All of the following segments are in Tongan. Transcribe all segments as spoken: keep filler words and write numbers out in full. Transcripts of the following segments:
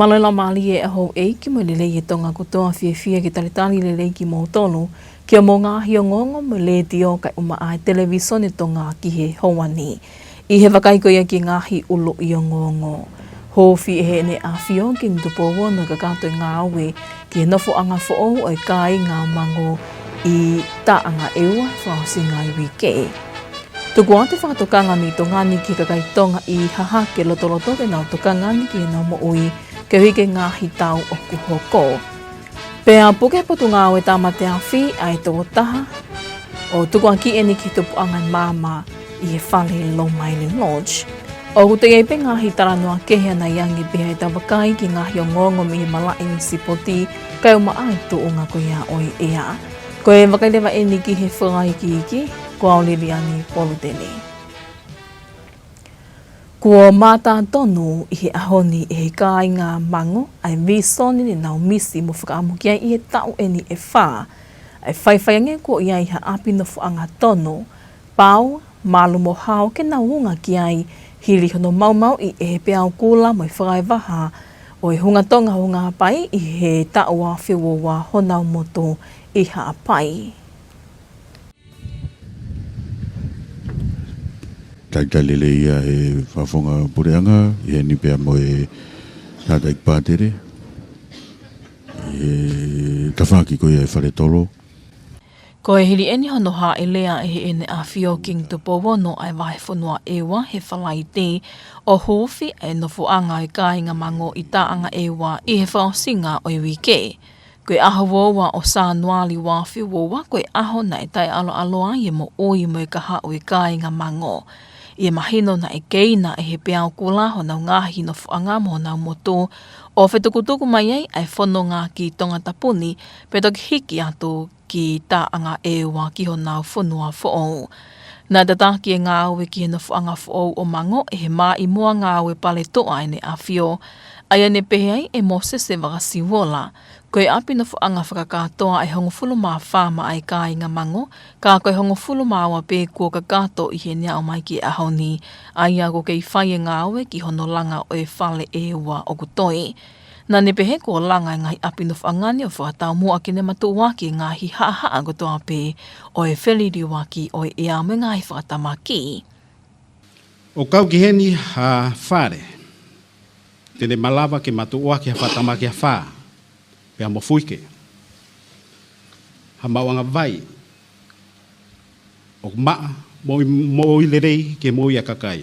Mālō e laumālie ʻa houʻeiki mo e lelei ʻa Tonga kotoa, fiefia ke talitali lelei kimoutolu ki hoʻomou ngaahi ongoongo mei he Letiō kae ʻumaʻā e Televīsone Tonga ki he houa ni. ʻI he vakai ko ia ki he ngaahi ʻuluʻi ongoongo. Hūfi ʻe Heʻene ʻAfio Kingi Tupou Ono e kakato e ngāue ki he nofoʻanga foʻou ʻo e kāinga mango ʻi Taʻanga ʻEua he fakaʻosinga ʻo e uike. Tuku atu e fakatokanga mei Tonga ni ki he kakai Tonga ʻi Hahake Lotoloto ke nau tokanga ange ki heʻenau moʻui koeʻuhi ko e ngaahi tau ʻoku hoko. Pea puke ʻe he Potungāue Tāmate Afi ʻa e tokotaha ʻo tukuakiʻi ʻeni ki he tupuʻanga ʻo e maama ʻi he fale Lomaile Lodge. ʻOku toe ʻi ai pē ngaahi talanoa kehe ʻanai ange pē ʻa e tau vakai ki he ngaahi ongoongo mei he malaʻe ʻo e sipoti kae ʻumaʻā e tuʻunga ko ia ʻo e ʻea. Ko e vakai leva ʻeni ki he fakaikiiki, ko au Liliani Polutele. Kuo mātā tonu ʻi he ʻaho ni ʻe he kāinga mango ʻa e vīsone ne nau misi mo fakaʻamu ki ai ʻi he taʻu ʻeni ʻe fā. ʻA e faifai ange kuo ʻi ai ha ʻapi nofoʻanga tonu, pau, malu mo hao ke nau unga ki ai, hili hono maumauʻi ʻe he peau kula mo e fakaevaha ʻo e hunga Tonga Hunga Haʻapai ʻi he taʻu ua afe ua ua honau motu ʻi Haʻapai. Talitali lelei ia ʻe he Fakafofonga Puleʻanga, ʻi heni pea mo e Tangataʻeiki Pātele, ʻi he tafaʻaki ko ia ʻo e fale tolo. Ko e hili ʻeni hono hāʻele ʻe Heʻene ʻAfio Kingi Tupou Ono ʻa e vahefonua ʻEua he Falaite ʻo hūfi ʻa e nofoʻanga ʻo e kāinga mango ʻi Taʻanga ʻEua ʻi he fakaʻosinga ʻo e uike. Ko e ʻaho ua ua ʻo Sānuali ua afe ua ua ko e ʻaho naʻe taʻeʻaloʻalo ai e moʻui mo e kahaʻu ʻo e kāinga mango. ʻI he mahino naʻe keina ʻe he peau kula honau ngaahi nofoʻanga mo honau motu ʻo fetukutuku mai ai ʻa e fononga ki Tongatapu ni pea toki hiki atu ki Taʻanga ʻEua ki honau fonua foʻou. Naʻe tataki e ngāue ki he nofoʻanga foʻou ʻo mango ʻe he Maʻimoa Ngāue Paletuʻa ʻEne ʻAfio, ʻa ia ne pehē ai ʻe Mōsese Vakasiuola, ko e ʻapi nofoʻanga fakakātoa ʻe hongofulu mā fā maʻa e kāinga mango, ka ko e hongofulu mā ua pē kuo kakato ʻi heʻene aʻu mai ki he ʻaho ni, ʻa ia kuo kei fai e ngāue ki hono langa ʻo e fale ʻEua ʻoku toe. Naʻa ne pehē kuo langa e ngaahi ʻapi nofoʻanga ni ʻo fakataumuʻa ke ne matuʻuaki e ngaahi haʻahaʻa kotoa pē ʻo e feliliuaki ʻo e ʻea mo e ngaahi fakatamaki. ʻOku kau ki heni ha fale te ne malava ke matuʻuaki ha fakatamaki ʻe fā, pea mo fuike, ha maʻuʻanga vai ʻoku maʻa, moʻui, moʻui lelei ke moʻui ʻa e kakai.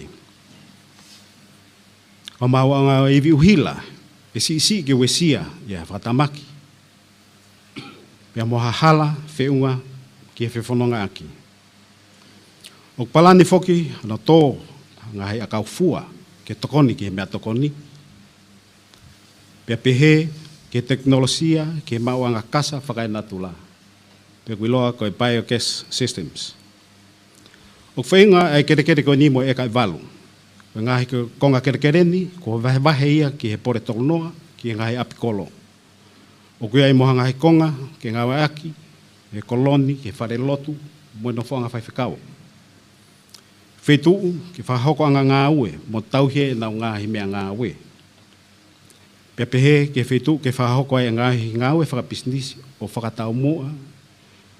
Ko e maʻuʻanga ivi ʻuhila ʻe siʻisiʻi ke uesia ʻi ha fakatamaki, pea mo ha hala feʻunga ki he fefonongaʻaki. ʻOku palani foki hono tō ha ngaahi ʻakau fua ke tokoni ki he meʻatokoni, pea pehē ki he tekinolosia ki he maʻuʻanga kasa fakaenatula, pe ʻoku ʻiloa ko e biogas systems. ʻOku feinga ʻa e kelekele ko eni mo e ʻeka ʻe valu. Ko e ngaahi ko-, konga kelekele ni, kuo vahevahe ia ki he pole tolu noa, ki he ngaahi ʻapi kolo. ʻOku ʻi ai mo ha ngaahi konga ke ngāueʻaki ʻe he kolo ni ki he falelotu mo e nofoʻanga faifekau. Feituʻu ke fakahoko ʻa e ngaahi ngāue mo tauhi ʻenau ngaahi meʻangāue. Pea pehē ki he feituʻu ke fakahoko ai e ngaahi ngāue fakapisinisi ʻo fakataumuʻa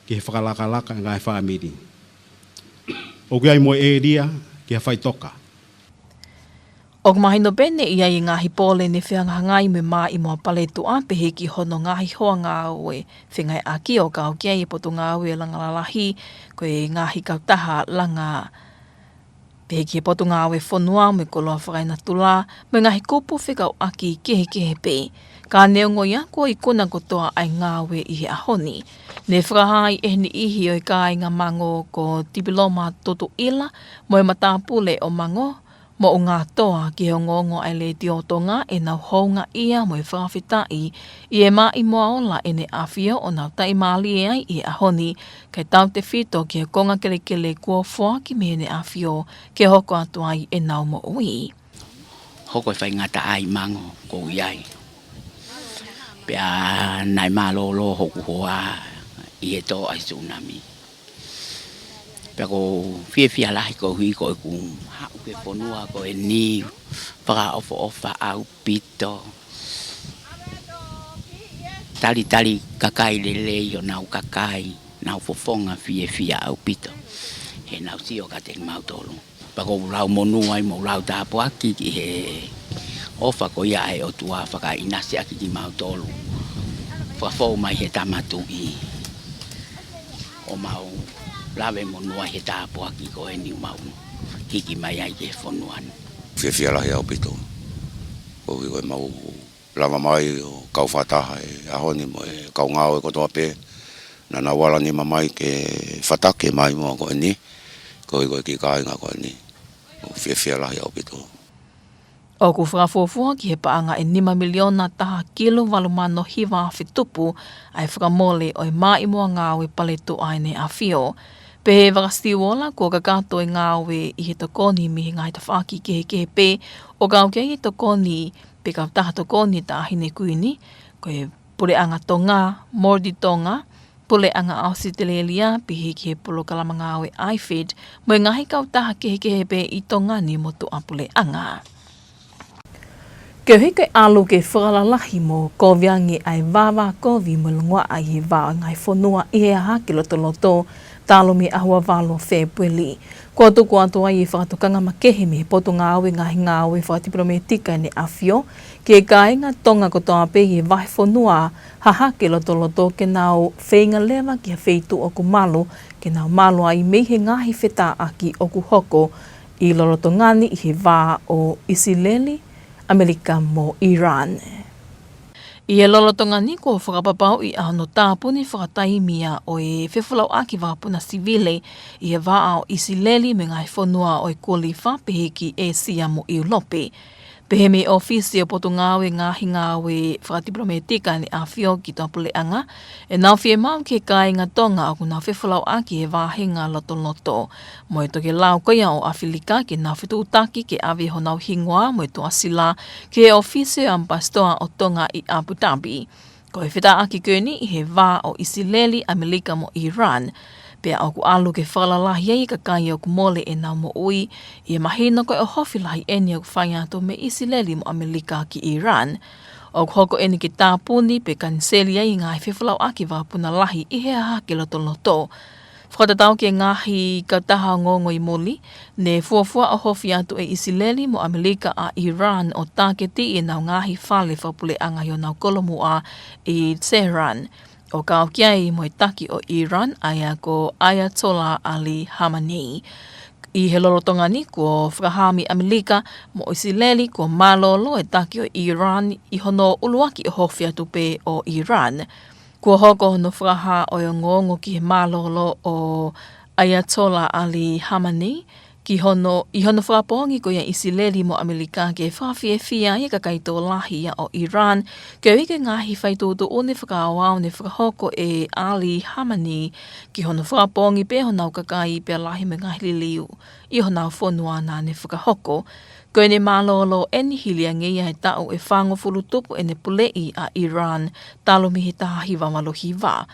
ki he fakalakalaka e ngaahi fāmili. ʻOku ʻi ai mo e ʻēlia ki ha faʻitoka. ʻOku mahino pē ne ʻi ai e ngaahi pole ne fehangahangai mo e Maʻimoa Paletuʻa pehē ki hono ngaahi hoa ngāue fengāueʻaki ʻo kau ki ai e Potungāue Langa Lalahi, ko e ngaahi kautaha langa pehē ki he Potungāue Fonua mo e Koloa Fakaenatula, mo e ngaahi kupu fekauʻaki kehekehe pē. Ka neongo ia kuo ikuna kotoa ʻa e ngāue ʻi he ʻaho ni. Ne fakahā ʻe he niʻihi ʻo e kāinga mango ko Tipiloma Tutuʻila mo e matāpule ʻo Mango Moʻungātoa ki he ongoongo ʻa e Letiō Tonga ʻenau houngaʻia mo e fakafetaʻi ʻi he Maʻimoa Ola ʻEne ʻAfio ʻo nau taʻimālie ai ʻi he ʻaho ni, kae tautefito ki he konga kelekele kuo foaki mei Heʻene ʻAfio ke hoko atu ai ʻenau moʻui. Hoko e faingataʻa ʻi Mango ʻoku ou ʻi ai. Pea naʻe mālōlō hoku hoa ʻi he tō ʻa e sunami. Pea ʻoku ou fiefia lahi koeʻuhi ko ʻeku haʻu ki he fonua ko eni, fakaʻofoʻofa ʻaupito. Talitali kakai lelei ʻo nau kakai, nau fofonga fiefia ʻaupito he nau sio kiate kimautolu. Pea ʻoku ou lau monū ai mo lau tāpuaki ki he ʻofa ko ia ʻa e ʻOtua fakaʻinasi ʻaki kimautolu. Fakafou mai he Tama Tuʻi ʻo mau lave monū ai he tāpuaki ko eni ʻoku mau hiki mai ai ki he fonua ni. Fiefia lahi ʻaupito. Koeʻuhi ko e mau lava mai ʻo kau fakataha he ʻaho ni mo e kau ngāue kotoa pē naʻa nau ala nima mai ke fataki mai mo ko eni, koeʻuhi ko e kiʻi kāinga ko eni. ʻOku fiefia lahi ʻaupito. ʻOku fakafuofua ki he paʻanga ʻe nima miliona taha kilu valu mano hiva afe tupu ʻa e fakamole ʻo e maʻimoa ngāue paletuʻa ʻEne ʻAfio. Pehē ʻe Vakasitiuola kuo kakato e ngāue ʻi he tokoni mei he ngaahi tafaʻaki kehekehe pē ʻo kau ki ai e tokoni pe kautaha tokoni ʻa e Taʻahine Kuini, ko e Puleʻanga Tonga, Mordi Tonga, Puleʻanga ʻAositelēlia, pehē ki he polokalama ngāue IFED, mo e ngaahi kautaha kehekehe pē ʻi Tonga ni mo tuʻapuleʻanga. Koeʻuhi ko e ʻalu ke fakalalahi mo kovi ange ʻa e vāvā kovi mo e longoaʻa ʻi he vā ʻo e ngaahi fonua ʻi he hahake lotoloto, talu mei he ʻaho ua valu ʻo Fēpueli. Kuo tuku atu ai e fakatokanga makehe mei he Potungāue Ngaahi Ngāue Fakatipilometika ʻEne ʻAfio ki he kāinga Tonga kotoa pē ʻi he vahefonua hahake lotoloto ke nau feinga leva ki ha feituʻu ʻoku malu ke nau malu ai mei he ngaahi fetāʻaki ʻoku hoko ʻi lolotonga ni ʻi he vā ʻo ʻIsileli, ʻAmelika mo Iran. ʻI he lolotonga ni kuo fakapapauʻi ʻa hono tāpuni fakataimi ʻo e fefolauʻaki vakapuna sivile ʻi he vā ʻo ʻIsileli mo e ngaahi fonua ʻo e Kulifa pehē ki ʻĒsia mo ʻIulope. Pehē mei he ʻōfisi ʻo e Potungāue Ngaahi Ngāue Fakatipilometika ʻEne ʻAfio ki tuʻapuleʻanga, ʻenau fiemaʻu ki he kāinga Tonga ʻoku nau fefolauʻaki he vāhenga lotoloto mo e tokelau ko ia ʻo ʻAfilika ke nau fetuʻutaki ke ʻave honau hingoa mo e tuʻasila ki he ʻōfisi ʻo e ʻAmipasitoa ʻo Tonga ʻi ʻAbu Tabi. Ko e fetāʻaki ko eni ʻi he vā ʻo ʻIsileli, ʻAmelika mo Iran. Pea ʻoku ʻalu ke fakalalahi ai e kakai ʻoku mole ʻenau moʻui ʻi he mahino ko e ʻohofi lahi eni ʻoku fai atu mei ʻIsileli mo ʻAmelika ki Iran. ʻOku hoko eni ke tāpuni pe kaniseli ai e ngaahi fefolauʻaki vakapuna lahi ʻi he hahake lotoloto. Fakatatau ki he ngaahi kautaha ongoongo ʻi muli, ne fuofua ʻohofi atu ʻe ʻIsileli mo ʻAmelika ʻa Iran ʻo tāketiʻi ʻenau ngaahi fale fakapuleʻanga ʻi honau kolomuʻa ʻi Tehran, ʻo kau ki ai mo e taki ʻo Iran, ʻa ia ko Ayatollah Ali Khamenei. ʻI he lolotonga ni kuo fakahā mei ʻAmelika mo ʻIsileli kuo mālōlō e taki ʻo Iran ʻi hono ʻuluaki ʻohofi atu pē ʻo Iran. Kuo hoko hono fakahā ʻo e ongoongo ki he mālōlō ʻo Ayatollah Ali Khamenei ki hono, ʻi hono fakapoongi ko ia ʻIsileli mo ʻAmelika ke fakafiefia e kakai tokolahi ia ʻo Iran, koeʻuhi ko e ngaahi fai tuʻutuʻuni fakaaoao ne fakahoko ʻe Ali Khamenei ki hono fakapoongi pē honau kakai pea lahi mo e ngaahi liliu ʻi honau fonua naʻa ne fakahoko. Ko ʻene mālōlō eni hili ange ia he taʻu ʻe fāngofulu tupu ʻene puleʻi ʻa Iran talu mei he taha hiva valu hiva.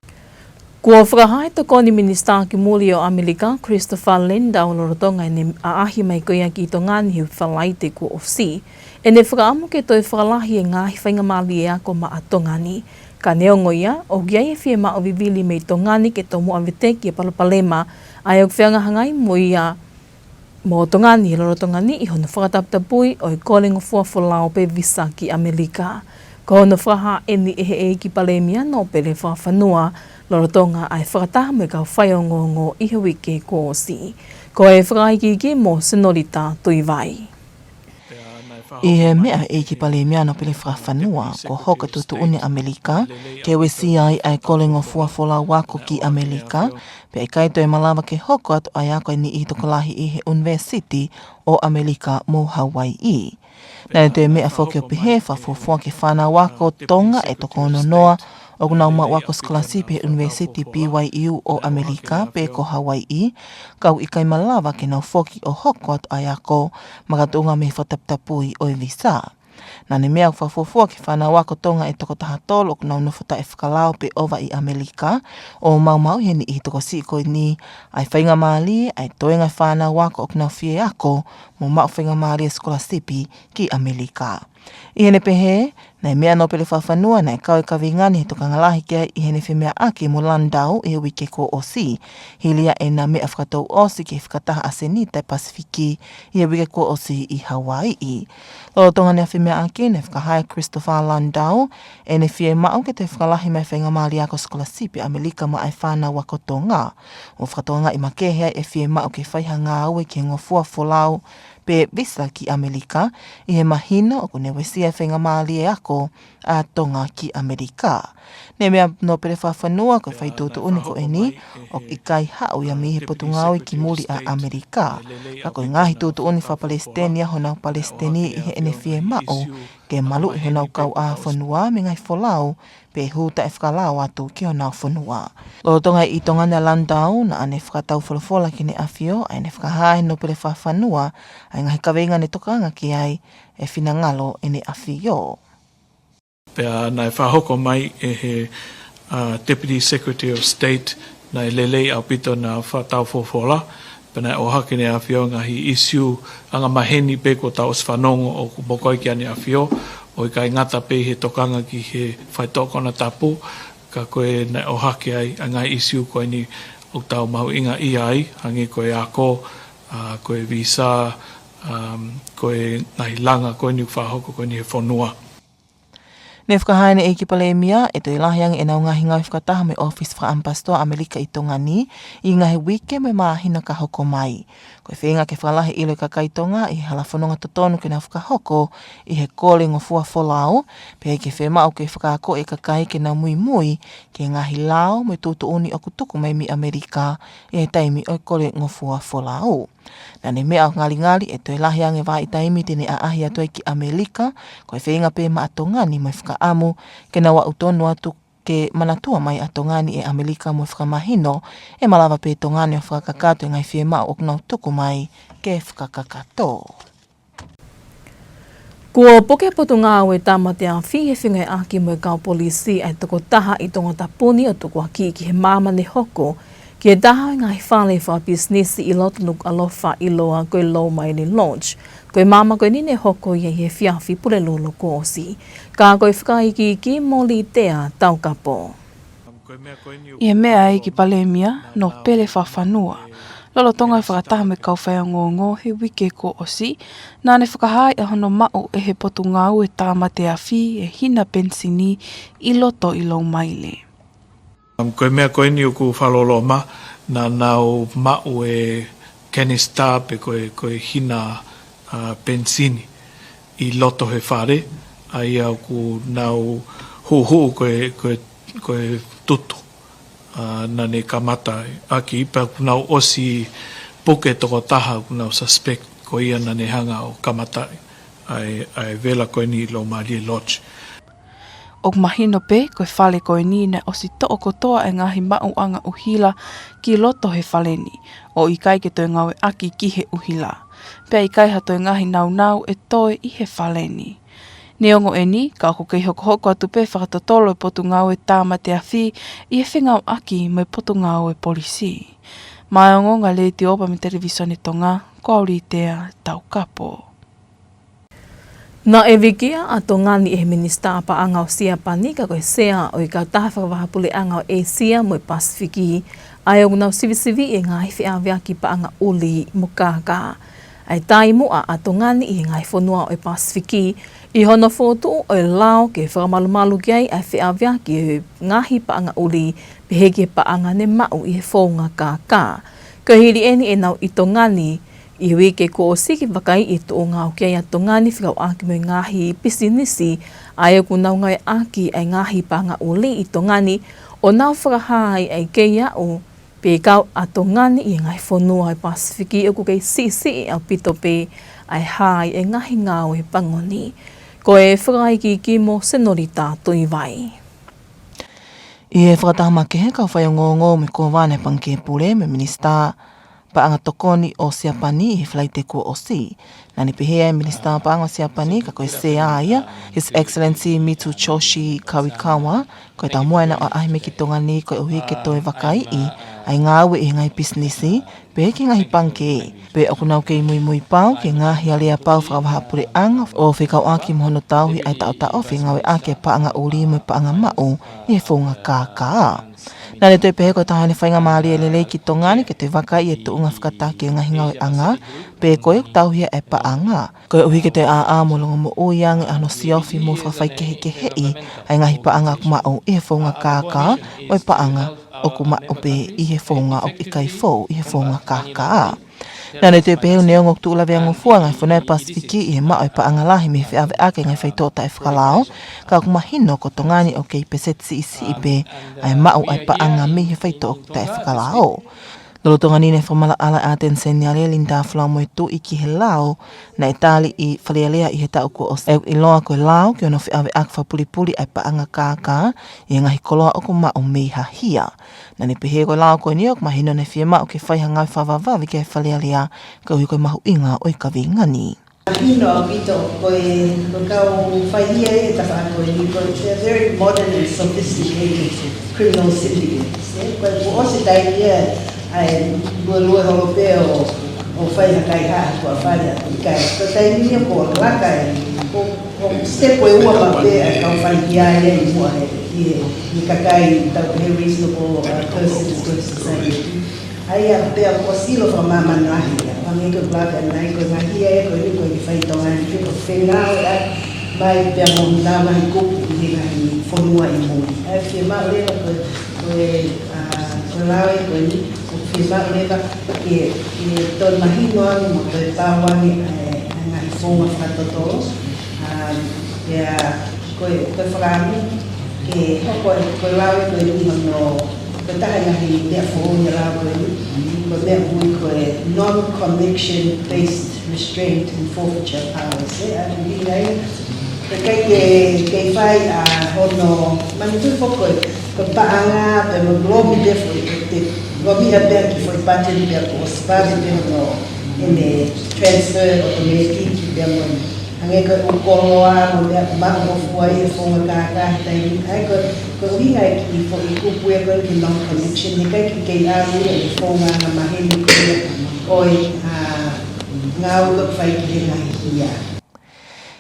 Kuo fakahā e Tokoni Minisitā ki Muli ʻo ʻAmelika, Christopher Landau, lolotonga ʻene ʻaʻahi mai ko ia ki Tonga ni he Falaite kuo ʻosi, ʻene fakaʻamu ke toe fakalahi e ngaahi faingamālie ako maʻa Tonga ni. Ka neongo ia, ʻoku ʻi ai e fiemaʻu vivili mei Tonga ni ke tomuʻa veteki e palopalema ʻa ia ʻoku fehangahangai mo ia mo Tonga ni he lolotonga ni ʻi hono fakataputapui ʻo e kolengofua folau pe visa ki ʻAmelika. Ko hono fakahā eni ʻe he ʻEiki Palēmia Nōpele Fakafanua lolotonga ʻa e fakataha mo e kau faiongoongo ʻi he uike kuo ʻosi. Ko e fakaikiiki mo Senolita Tuivai. ʻI he meʻa ʻa e ʻEiki Palēmia Nōpele Fakafanua, kuo hoko e tuʻutuʻuni ʻa ʻAmelika ke uesia ai ʻa e kolengofua folau ako ki ʻAmelika, pea ʻikai toe malava ke hoko atu ʻa e ako ʻa e niʻihi tokolahi ʻi he ʻunivēsiti ʻo ʻAmelika mo Hauaiʻi. Naʻe toe meʻa foki ʻo pehē, fakafuofua ki he fānau ako Tonga ʻe toko ono noa ʻoku nau maʻu ako sikolasipi he ʻUnivēsiti BYU ʻo ʻAmelika pe ko Hauaiʻi, ka ʻoku ʻikai malava ke nau foki ʻo hoko atu ʻa e ako makatuʻunga mei he fakataputapui ʻo e visa. Naʻa ne meʻa, ʻoku fakafuofua ki he fānau ako Tonga ʻe toko taha tolu ʻoku nau nofo taʻefakalao pe ʻova ʻi ʻAmelika, ʻo maumauʻi ʻe he niʻihi tokosiʻi ko eni ʻa e faingamālie ʻa e toenga e fānau ako ʻoku nau fie ako mo maʻu faingamālie sikolasipi ki ʻAmelika. ʻI heʻene pehē, Naʻe meʻa Nōpele Fakafanua naʻe kau e kaveinga ni he tokanga lahi ki ai ʻi heʻene femeʻaʻaki mo Landau ʻi he uike kuo ʻosi, hili ia ʻena meʻa fakatouʻosi ki he fakataha ʻa Senita ʻi Pasifiki ʻi he uike kuo ʻosi ʻi Hauaiʻi. Lolotonga ʻene femeʻaʻaki, naʻe fakahā ʻe Christopher Landau ʻene fiemaʻu ke toe fakalahi mai e faingamālie ako sikolasipi ʻa ʻAmelika maʻa e fānau ako Tonga, ʻo fakatokangaʻi makehe ai e fiemaʻu ke fai ha ngāue ki he ngofua folau pe visa ki ʻAmelika ʻi he mahino ʻoku ne uesia e faingamālie ako ʻa Tonga ki ʻAmelika. Naʻe meʻa Nōpele Fakafanua ko e faituʻutuʻuni ko eni ʻoku ʻikai haʻu ia mei he Potungāue ki Muli ʻa ʻAmelika, ka ko e ngaahi tuʻutuʻuni fakapalesiteni ʻa honau palesiteni ʻi heʻene fiemaʻu ke maluʻi honau kauʻāfonua mei he ngaahi folau pe hū taʻefakalao atu ki honau fonua. Lolotonga e ʻi Tonga ni ʻa Landau, naʻa ne fakataufolofola ki heʻene ʻAfio ʻa ʻene fakahā ʻe he Nōpele Fakafanua ʻa e ngaahi kaveinga ne tokanga ki ai e finangalo ʻene ʻAfio. Pea naʻe fakahoko mai ʻe he, uh, Deputy Secretary of State, naʻe lelei ʻaupito ʻena fakataufolofola, pea naʻe ʻohake ʻe he ʻAfio e ngaahi ʻīsiu angamaheni pē kuo tau ʻosi fanongo ʻoku mokoi ki ai ʻene ʻAfio, ʻo ʻikai ngata pē ʻi he tokanga ki he faitoʻo konatapu, ka ko e naʻe ʻohake ai ʻa e ngaahi ʻīsiu ko eni ʻoku tau mahuʻingaʻia ai, hangē ko e ako, uh, ko e visa, um, ko e ngaahi langa ko eni ʻoku fakahoko ko eni he fonua. Naʻe fakahā ʻe he ʻEiki Palēmia ʻe toe lahi ange ʻenau ngaahi ngāue fakataha mo e ʻŌfisi Fakaʻamipasitoa ʻAmelika ʻi Tonga ni ʻi he ngaahi uike mo e māhina ka hoko mai. Ko e feinga ke fakalahi e ʻilo ʻa e kakai Tonga ʻi he hala fononga totonu ke nau fakahoko ʻi he kole ngofua folau, pea ʻi he fiemaʻu ke fakaakoʻi e kakai ke nau muimui ki he ngaahi lao mo e tuʻutuʻuni ʻoku tuku mai mei ʻAmelika ʻi he taimi ʻo e kole ngofua folau. Naʻa ne meʻa ʻoku ngalingali ʻe toe lahi ange e vahaʻa taimi te ne ʻaʻahi atu ai ki ʻAmelika, ko e feinga pē maʻa Tonga ni mo e fakaʻamu ke nau aʻu tonu atu ke manatua mai ʻa Tonga ni ʻe ʻAmelika mo fakamahino ʻe malava pē Tonga ni ʻo fakakakato e ngaahi fiemaʻu ʻoku nau tuku mai ke fakakakato. Kuo puke e Potungāue Tāmate Afi he fengāueʻaki mo e kau polisi ʻa e tokotaha ʻi Tongatapu ni ʻo tukuakiʻi ki he maama ne hoko ki he taha ʻo e ngaahi fale fakapisinisi ʻi loto Nukuʻalofa ʻiloa ko e Loumaile Lodge. Ko e maama ko eni ne hoko ia ʻi he efiafi Pulelulu kuo ʻosi. Ka ko e fakaikiiki mo Litea Taukapo. ʻI he meʻa ʻa e ʻEiki Palēmia, Nōpele Fakafanua, lolotonga e fakataha mo e kau faiongoongo he uike kuo ʻosi, naʻa ne fakahā ai ʻa hono maʻu ʻe he Potungāue Tāmate Afi e hina penisini ʻi loto ʻi Loumaile. Um, ko e meʻa ko eni ʻoku fakaloloma, naʻa nau maʻu e canister pe ko e, ko e hina, uh, penisini ʻi loto he fale, ʻa ia ʻoku nau huʻuhuʻu ko e, ko e, ko e tutu, uh, naʻa ne kamata ʻaki, pea ʻoku nau ʻosi puke e tokotaha ʻoku nau suspect ko ia naʻa ne hanga ʻo kamata ʻa e, ʻa e vela ko eni ʻi Loumaile Lodge. ʻOku mahino pē, ko e fale ko eni naʻe ʻosi toʻo kotoa e ngaahi maʻuʻanga ʻuhila ki loto he fale ni, ʻo ʻikai ke toe ngāueʻaki ki he ʻuhila. Pea ʻikai ha toe ngaahi naunau ʻe toe ʻi he fale ni. Neongo eni, ka ʻoku kei hokohoko atu pē fakatotolo e Potungāue Tāmate Afi ʻi he fengāueʻaki mo e Potungāue Polisi. Maʻá e ongoongo ʻa e Letiō pea mo e Televīsone Tonga, ko au Litea Taukapo. Naʻe vikia ʻa Tonga ni ʻe he Minisitā Paʻanga ʻo Siapani ka ko e Sea ʻo e Kautaha Fakavahaʻapuleʻanga ʻo ʻĒsia mo e Pasifiki, ʻa ia ʻoku nau sivisiviʻi e ngaahi feʻaveaki paʻanga ʻuli mo kākā. ʻA e tai muʻa ʻa Tonga ni ʻi he ngaahi fonua ʻo e Pasifiki, ʻi hono fokotuʻu ʻo e lao ke fakamalumalu ki ai ʻa e feʻaveaki ʻo e ngaahi paʻanga ʻuli, pehē ki he paʻanga ne maʻu ʻi he founga kākā. Ko e hili eni ʻenau ʻi Tonga ni, ʻi he uike kuo ʻosi ke vakaiʻi e tuʻunga ʻoku ʻi ai ʻa Tonga ni fekauʻaki mo e ngaahi pisinisi, ʻa ia ʻoku nau ngāueʻaki ʻa e ngaahi paʻanga ʻuli ʻi Tonga ni, ʻo nau fakahā ai ʻa e kei aʻu pē kau ʻa Tonga ni ʻi he ngaahi fonua ʻo e Pasifiki ʻoku kei siʻisiʻi ʻaupito pē ʻa e hā ʻi he ngaahi ngāue pango ni. Ko e fakaikiiki mo Senolita Tuʻivai. ʻI he fakataha makehe ʻa e kau faiongoongo mo e Kōvana ʻo e Pangikē Pule mo e Minisitā paʻanga tokoni ʻo Siapani ʻi he Falaite kuo ʻosi. Naʻa ne pehē ʻe he Minisitā Paʻanga ʻo Siapani, ka ko e Sea ia, His Excellency Mitsuyoshi Kawikawa, ko e taumuʻa ʻena ʻaʻahi mai ki Tonga ni koeʻuhi ke toe vakaiʻi ʻa e ngāue ʻi he ngaahi pisinisi, pehē ki he ngaahi pangikē. Pea ʻoku nau kei muimui pau ki he ngaahi aleapau fakavahaʻa puleʻanga ʻo fekauʻaki mo hono tauhi ʻa e taʻotaʻofi e ngāueʻaki e paʻanga ʻuli mo e paʻanga maʻu ʻi he founga kākā. Naʻa ne toe pehē ko e taha ʻene faingamālie lelei ki Tonga ni ke toe vakaiʻi e tuʻunga fakataha ki he ngaahi ngāueʻanga, pe ko e ʻoku tauhi ʻa e paʻanga, koeʻuhi ke toe ʻāʻā mo longomoʻui ange ʻa hono siofi mo fakafaikehekeheʻi ʻa e ngaahi paʻanga ʻoku maʻu ʻi he founga kākā mo e paʻanga ʻoku maʻu pē ʻi he founga ʻoku ʻikai fou ʻi he founga kākā. Naʻa ne toe pehē ʻoku neongo ʻoku tuʻu laveangofua e ngaahi fonua ʻo e Pasifiki ʻi he maʻu e paʻanga lahi mei he feʻaveʻaki e ngaahi faitoʻo taʻefakalao, ka ʻoku mahino ko Tonga ni ʻoku kei peseti siʻisiʻi pē ʻa e maʻu ʻa e paʻanga mei he faitoʻo taʻefakalao. Lolotonga ni ʻene fakamaʻalaʻala ʻa e ʻAteni Seniale Linda Falamoetuʻi ki he lao naʻe tali ʻi Fale Alea ʻi he taʻu kuo ʻosi, ʻoku ʻiloa ko e lao ki hono feʻaveʻaki fakapulipuli ʻa e paʻanga kākā ʻi he ngaahi koloa ʻoku maʻu mei ha hia. Naʻa ne pehē ko e lao ko eni ʻoku mahino naʻe fiemaʻu ke fai ha ngāue fakavavevave ki ai ʻa Fale Alea, koeʻuhi ko e mahuʻinga ʻo e kaveinga ni. Mahino ʻaupito ko e, ko e kau faihia ʻi he tafaʻaki ko eni, ko e, they're very modern and sophisticated criminal syndicates. Eh, ko e kuo ʻosi e taimi ia ʻa e luelue holo pē ʻo, ʻo fai ha kaihaʻa ʻi tuʻa fale ʻa e ʻikai. Ko e taimi ia kuo laka e, ko, ko e step ʻe ua maʻu pē ʻa e kau faihia ia ʻi muʻa he, ʻi he, ʻi he kakai tau pehē reasonable, uh, person to society. ʻA ia pea kuo ʻosi ʻilo fakamāmani lahi ia. Hangē ko e Black and White, ko e ngaahi hia ia ko eni ʻoku ʻikai ke fai ʻi Tonga ni, ko e fengāueʻaki mai pea mo honau ngaahi kupu ʻi he ngaahi fonua ʻi muli. ʻA ia fiemaʻu leva ko e, ko e, ʻa, ko e lao ia ko eni, ʻoku fiemaʻu leva ke, ke toe mahino ange mo toe pau ange ʻa e, ʻa e ngaahi founga fakatotolo. ʻA, pea ko e, ko e fakaʻamu ke hoko e, ko e lao ko eni hono, ko e taha e ngaahi meʻa foʻou ʻi he lao ko eni, ko e meʻa ʻoku ui ko e non-conviction based restraint and forfeiture powers, eh, ʻa e ʻuhinga ia, ʻikai ke, ke fai ʻa hono, manatuʻi foki ko e, ko e paʻanga, pe mo lomi pē foʻi, pe, pe lomi ia pē ki foʻi button pea kuo ʻosi pale pē hono, ʻene transfer automatic pea mo e Hangē ko e ʻū koloa mo e meʻa ʻoku maʻu ʻo fua ʻi he founga kākā he taimi. ʻA ia ko, ko e ʻuhinga e kiʻi foʻi kupu ia ko e non-conviction, he ʻikai ke kei ʻalu ia ʻi he founga angamaheni ko ia ʻo e, ʻa, ngāue ʻoku fai ki he ngaahi hia.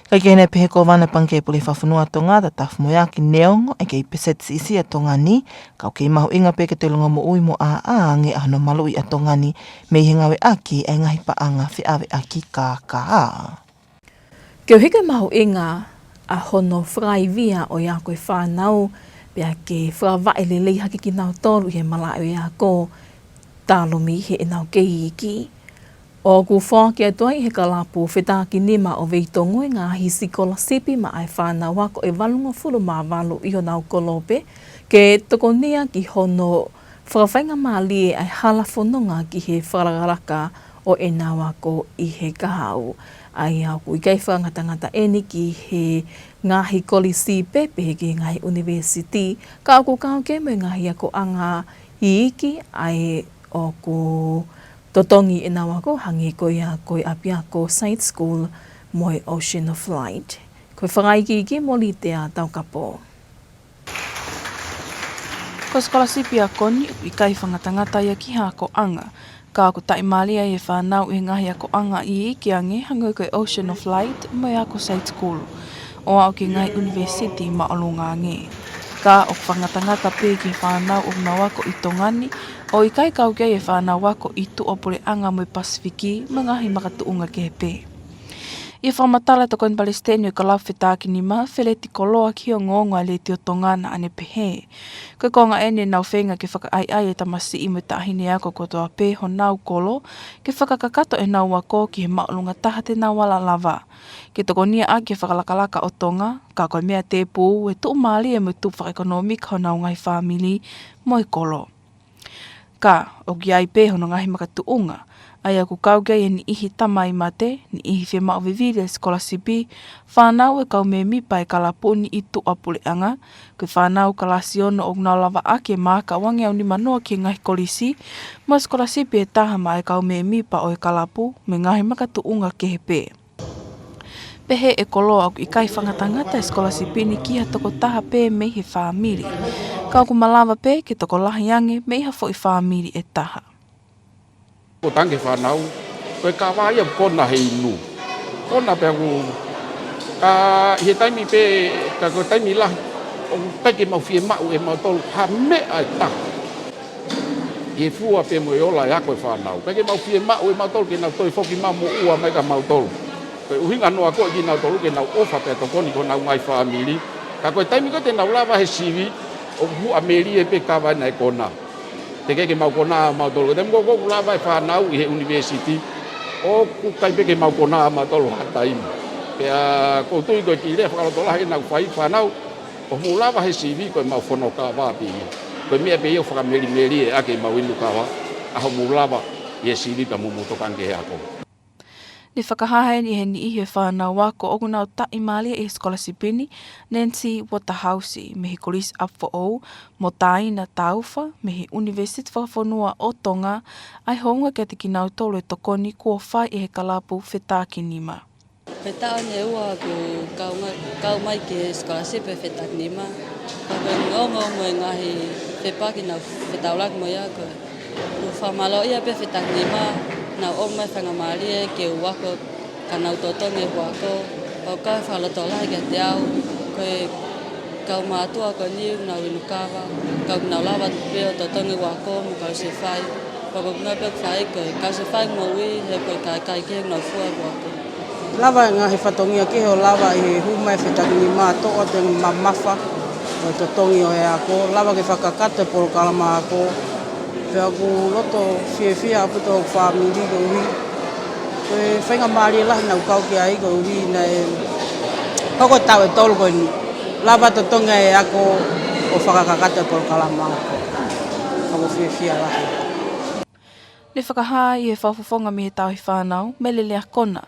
Kae kehe naʻe pehē ko e Kovana Pangikē Pule Fakafonua ʻa Tonga, Tatafu Moeaki, neongo ʻe kei peseti siʻisiʻi ʻa Tonga ni, ka ʻoku kei mahuʻinga pē ke toe longomoʻui mo ʻāʻā ange ʻa hono maluʻi ʻa Tonga ni mei he ngāueʻaki ʻa e ngaahi paʻanga feʻaveʻaki kākā. Koeʻuhi ko e mahuʻinga ʻa hono fakaivia ʻo e ako e fānau, pea ke fakavaʻe lelei hake kinautolu ʻi he malaʻe ʻo e ako, talu mei heʻenau kei iiki. ʻOku foaki atu ai ʻe he kalapu Fetakinima ʻo Veitongo e ngaahi sikolasipi maʻa e fānau ako ʻe valungofulu mā valu ʻi honau kolope, ke tokonia ki hono fakafaingamālie ʻa e hala fononga ki he fakalakalaka ʻo ʻenau ako ʻi he kahaʻu. ʻA ia ʻoku ʻikai fakangatangata eni ki he ngaahi kolisi pe pehē ki he ngaahi ʻunivēsiti, ka ʻoku kau ki ai mo e ngaahi akoʻanga iiki ʻa ē ʻoku totongi ʻenau ako, hangē ko ia ko e ʻapiako Side School mo e Ocean of Light. Ko e fakaikiiki mo Litea Taukapo. Ko e sikolasipi ako ni ʻoku ʻikai fakangatangata ia ki ha akoʻanga, ka ʻoku taʻimālie ai e fānau ʻi he ngaahi akoʻanga iiki ange hangē ko e Ocean of Light mo e ako Side School, ʻo aʻu ki he ngaahi ʻunivēsiti māʻolunga ange. Ka ʻoku fakangatangata pē ki he fānau ʻoku nau ako ʻi Tonga ni, ʻo ʻikai kau ki ai e fānau ako ʻi tuʻapuleʻanga mo e Pasifiki mo e ngaahi makatuʻunga kehe pē. ʻI he fakamatala ʻa e Tokoni Palesiteni ʻo e Kalapu Fetakinima, Feleti Koloa, ki he ongoongo ʻa e Letiō Tonga, naʻa ne pehē ko e konga eni ʻenau feinga ke fakaʻaiʻai e tamasiʻi mo e taʻahine ako kotoa pē honau kolo, ke fakakakato ʻenau ako ki he māʻolunga taha te nau ala lava, ke tokonia ʻaki e fakalakalaka ʻo Tonga, ka ko e meʻa tēpū e tuʻumālie mo e tuʻu fakaʻekonōmika honau ngaahi fāmili mo e kolo. Ka ʻoku ʻi ai pē hono ngaahi makatuʻunga, ʻa ia ʻoku kau ki ai e niʻihi tamai mate, niʻihi fiemaʻu vivili e sikolasipi, fānau ʻo e kau mēmipa ʻo e kalapu ni ʻi tuʻapuleʻanga, ko e fānau kalasi ono ʻoku nau lavaʻaki e maaka ʻe uangeau nima noa ki he ngaahi kolisi, mo e sikolasipi ʻe taha maʻa e kau mēmipa ʻo e kalapu, mo e ngaahi makatuʻunga kehe pē. Pehē ʻe Koloa ʻoku ʻikai fakangatangata e sikolasipi ni ki ha tokotaha pē mei he fāmili, ka ʻoku malava pē ke tokolahi ange mei ha foʻi fāmili ʻe taha. Ko tangi fānau, ko e kava ia ʻoku kona he inu. Kona pea ʻoku, ka ʻi he taimi pē, ka ko e taimi lahi, ʻoku ʻikai ke mau fiemaʻu ʻe mautolu ha meʻa ʻe taha ʻi he fua pē mo e ola e ako e fānau. ʻIkai ke mau fiemaʻu ʻe mautolu ke nau toe foki mai mo ua mai kia mautolu. Ko e ʻuhinga noa ko ē kinautolu ke nau ʻofa pea tokoni ki honau ngaahi fāmili. Ka ko e taimi ko ē te nau lava he sivi, ʻoku huʻa melie pē kava ena ʻe kona. Teʻeki ke mau kona mautolu. Ko e taimi ko ē ʻoku lava e fānau ʻi he ʻunivēsiti, ʻoku ʻikai pē ke mau kona mautolu ha taimi. Pea ʻoku ou tui ko e kiʻi lea fakalotolahi ena ʻoku fai fānau, ʻoku mou lava he sivi ko e mau fono kava pē ia. Ko e meʻa pē ia ʻoku fakamelimelie ʻaki e mau inu kava, ʻa hoʻomou lava ʻi he sivi pea mo hoʻomou tokanga ki he ako. Ne fakahā heni ʻe he niʻihi e fānau ako ʻoku nau taʻimālie ʻi he sikolasipi ni, Nancy Waterhouse mei he Kolisi ʻApifoʻou, mo Taina Taufa mei he ʻUnivēsiti Fakafonua ʻo Tonga, ʻa e hounga kiate kinautolu e tokoni kuo fai ʻe he kalapu Fetakinima. Ko e taʻu ʻeni ʻe ua ʻoku kau mai, kau mai ki he sikolasipi Fetakinima. Ka ko e ongoongo mo e ngaahi fepaki naʻa ku fetaulaki mo ia, ko e ʻoku fakamālōʻia pē Fetakinima, naʻa nau ʻomai e faingamālie ke u ako, ka nau totongi e ako, ʻo kau fakalotolahi kiate au, ko e kau mātuʻa ko eni ʻoku nau inu kava, ka ʻoku nau lava pē ʻo totongi e ako mo e kalusefai. Pea ko e meʻa pē ʻoku fai ko e kalusefai moʻui, he ko e kakai kehe ʻoku nau fua e ako. Lava e ngaahi fatongia kehe ʻo lava ʻi he hū mai Fetakinima ʻo toʻo atu e mamafa ʻo e totongi ʻo e ako, lava ke fakakakato e polokalama ako. Pea ʻoku loto fiefia ʻaupito hoku fāmili koeʻuhi ko e faingamālie lahi naʻa ku kau ki ai koeʻuhi naʻe hoko e taʻu ʻe tolu ko eni. Lava totongi e ako ʻo fakakakato e polokalama ako. Ka ʻoku fiefia lahi. Ne fakahā ʻe he fakafofonga mei he tauhi fānau, Mele Leakona,